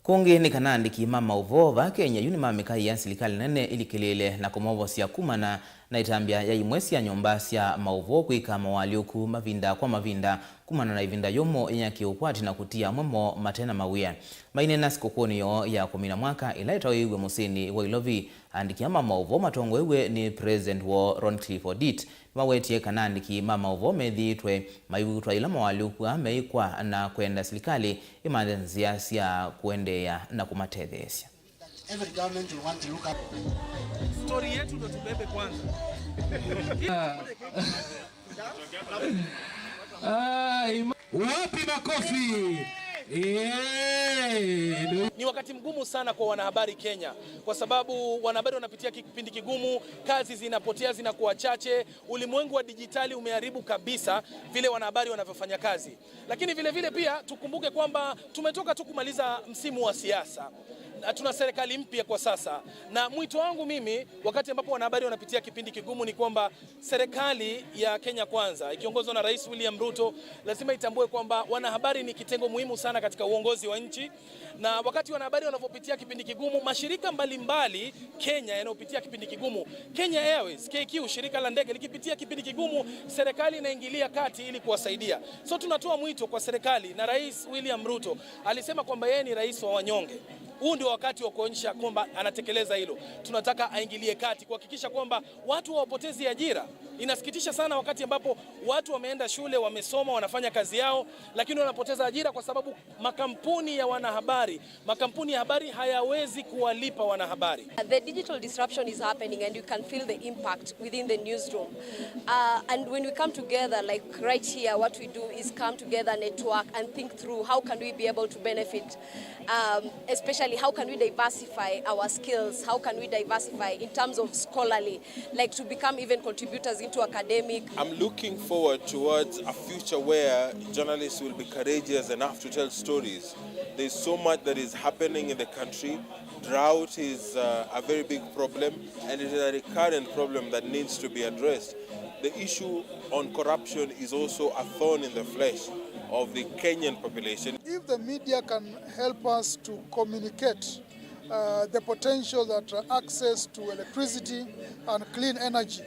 Kũngĩ nĩ kana andĩki ma maũvoo vaa Kenya yu nĩmamĩkaĩa silikalĩ nene ĩlikĩlĩĩle na kũmovosya kumana na ĩtambya ya imwe sya nyũmba sya maũvoo kwĩka moalyũku mavinda kwa mavinda kumana na ĩvinda yũmũ ya kĩũkwati na kũtia amwe moo mate na mawĩa. Maineena sikũkũnĩ yoo ya kũmina mwaka ĩla ĩtaĩiw'e mũsyĩnĩ wa Ilovi, andĩki aa ma maũvoo matongoew'e nĩ President woo Roncliffe Odit nĩmawetie kana andĩki ma maũvoo methĩĩtwe maivutwa ĩla moalyũku aa meĩkwa na kwenda silikalĩ ĩmanthe nzĩa sya kũendeea na kũmatetheesya. Every government will want to look up. Story yetu ndo tubebe kwanza. Ah, ima- Wapi makofi? Eh, ndio. Ni wakati mgumu sana kwa wanahabari Kenya, kwa sababu wanahabari wanapitia kipindi kigumu, kazi zinapotea, zinakuwa chache. Ulimwengu wa dijitali umeharibu kabisa vile wanahabari wanavyofanya kazi. Lakini vile vile pia tukumbuke kwamba tumetoka tu kumaliza msimu wa siasa. Na tuna serikali mpya kwa sasa. Na mwito wangu mimi, wakati ambapo wanahabari wanapitia kipindi kigumu, ni kwamba serikali ya Kenya Kwanza ikiongozwa na Rais William Ruto lazima itambue kwamba wanahabari ni kitengo muhimu sana katika uongozi wa nchi. Na wakati wanahabari wanapopitia kipindi kigumu, mashirika mbalimbali Kenya yanayopitia kipindi kigumu, Kenya Airways, K Q, shirika la ndege likipitia kipindi kigumu, serikali inaingilia kati ili kuwasaidia. So tunatoa mwito kwa serikali, na Rais William Ruto alisema kwamba yeye ni rais wa wanyonge. Huu ndio wakati wa kuonyesha kwamba anatekeleza hilo. Tunataka aingilie kati kuhakikisha kwamba watu hawapotezi ajira. Inasikitisha sana wakati ambapo watu wameenda shule, wamesoma, wanafanya kazi yao, lakini wanapoteza ajira kwa sababu makampuni ya wanahabari, makampuni ya habari hayawezi kuwalipa wanahabari. The digital disruption is happening and you can feel the impact within the newsroom. Uh, and when we come together, like right here, what we do is come together, network, and think through how can we be able to benefit, um, especially how can we diversify our skills, how can we diversify in terms of scholarly, like, to become even contributors into academic. I'm looking forward towards a future where journalists will be courageous enough to tell stories. There's so much that is happening in the country. Drought is, uh, a very big problem, and it is a recurrent problem that needs to be addressed. The issue on corruption is also a thorn in the flesh of the Kenyan population. If the media can help us to communicate, uh, the potential that, uh, access to electricity and clean energy,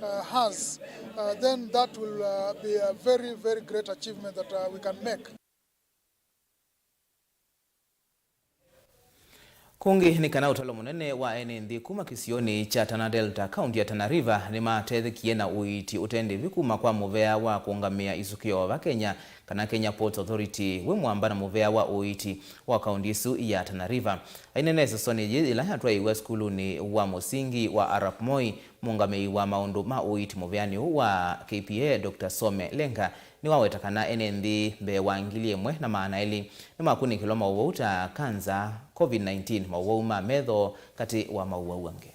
uh, has, uh, then that will, uh, be a very, very great achievement that, uh, we can make. Kũngĩ nĩ kana ũtalo mũnene wa ene nthĩ kuma kĩsionĩ kya Tana Delta, kaunti ya Tana River, nĩmatethekie na ũiiti ũte ndĩvi kuma kwa mũvea wa kũũngamĩa isukĩo va Kenya, kana Kenya Ports Authority, wĩ mwamba na mũvea wa ũiiti wa kaunti ĩsu ya Tana River. Ainene ĩsesonĩ yĩĩ yĩla yatwaĩiwe sukulunĩ wa mũsingi wa Arap Moi, mũũngamĩi wa maũndũ ma ũiiti mũveanĩ ũũ wa K P A, Doctor Some Lenga, nĩwaweta kana ene nthĩ mbee wa ngili ĩmwe na maana elĩ nĩmakunĩkĩlwa maũvoo ta kanza, covid nineteen, maũvoo ma metho, katĩ wa maũvoo angĩ.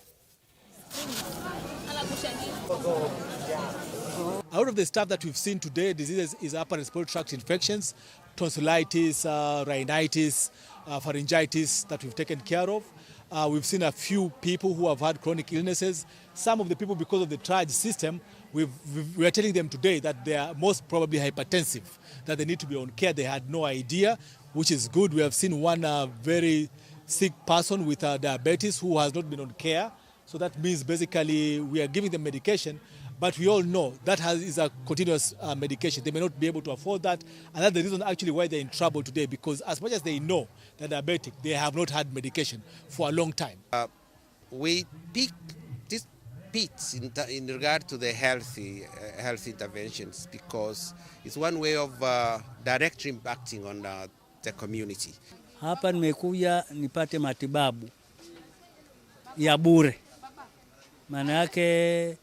Out of the stuff that we've seen today, diseases is upper respiratory tract infections, tonsillitis, uh, rhinitis, uh, pharyngitis that we've taken care of. Uh, we've seen a few people who have had chronic illnesses. Some of the people, because of the triage system, we've, we've, we are telling them today that they are most probably hypertensive, that they need to be on care. They had no idea, which is good. We have seen one, uh, very sick person with uh, diabetes who has not been on care. So that means basically we are giving them medication, but we all know that has, is a continuous uh, medication. They may not be able to afford that, and that's the reason actually why they're in trouble today, because as much as they know they're diabetic, they have not had medication for a long time. We pick these pits in, in regard to the healthy, uh, health interventions, because it's one way of uh, directly impacting on uh, the community. Hapa nimekuja nipate matibabu ya bure, maana yake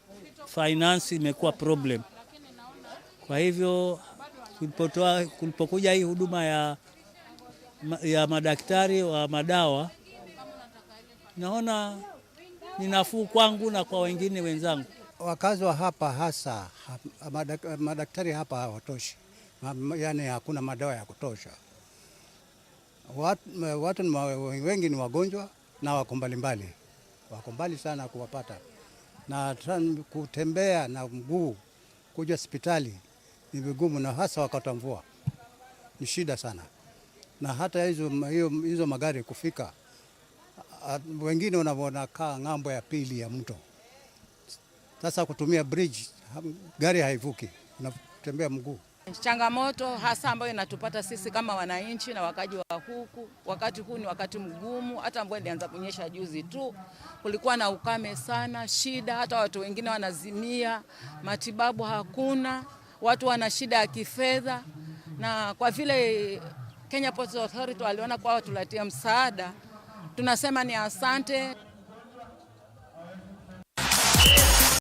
finance imekuwa problem. Kwa hivyo kulipotoa, kulipokuja hii huduma ya, ya madaktari wa madawa, naona ni nafuu kwangu na kwa wengine wenzangu. Wakazi wa hapa hasa, ha- madak- madaktari hapa hawatoshi, ma- yani hakuna madawa ya kutosha. Wat, watu ni ma- wengi ni wagonjwa na wako mbalimbali, wako mbali sana kuwapata, na hata kutembea na mguu kuja hospitali ni vigumu, na hasa wakati wa mvua ni shida sana, na hata hizo, hiyo, hizo magari kufika, a- wengine wanavyonakaa ng'ambo ya pili ya mto. Sasa kutumia bridge, ha- gari haivuki, unatembea mguu. Changamoto hasa ambayo inatupata sisi kama wananchi na wakaji wa huku, wakati huu ni wakati mgumu. Hata mvua ilianza kunyesha juzi tu, kulikuwa na ukame sana, shida, hata watu wengine wanazimia, matibabu hakuna, watu wana shida ya kifedha, na kwa vile Kenya Ports Authority waliona kwao tuletea msaada, tunasema ni asante.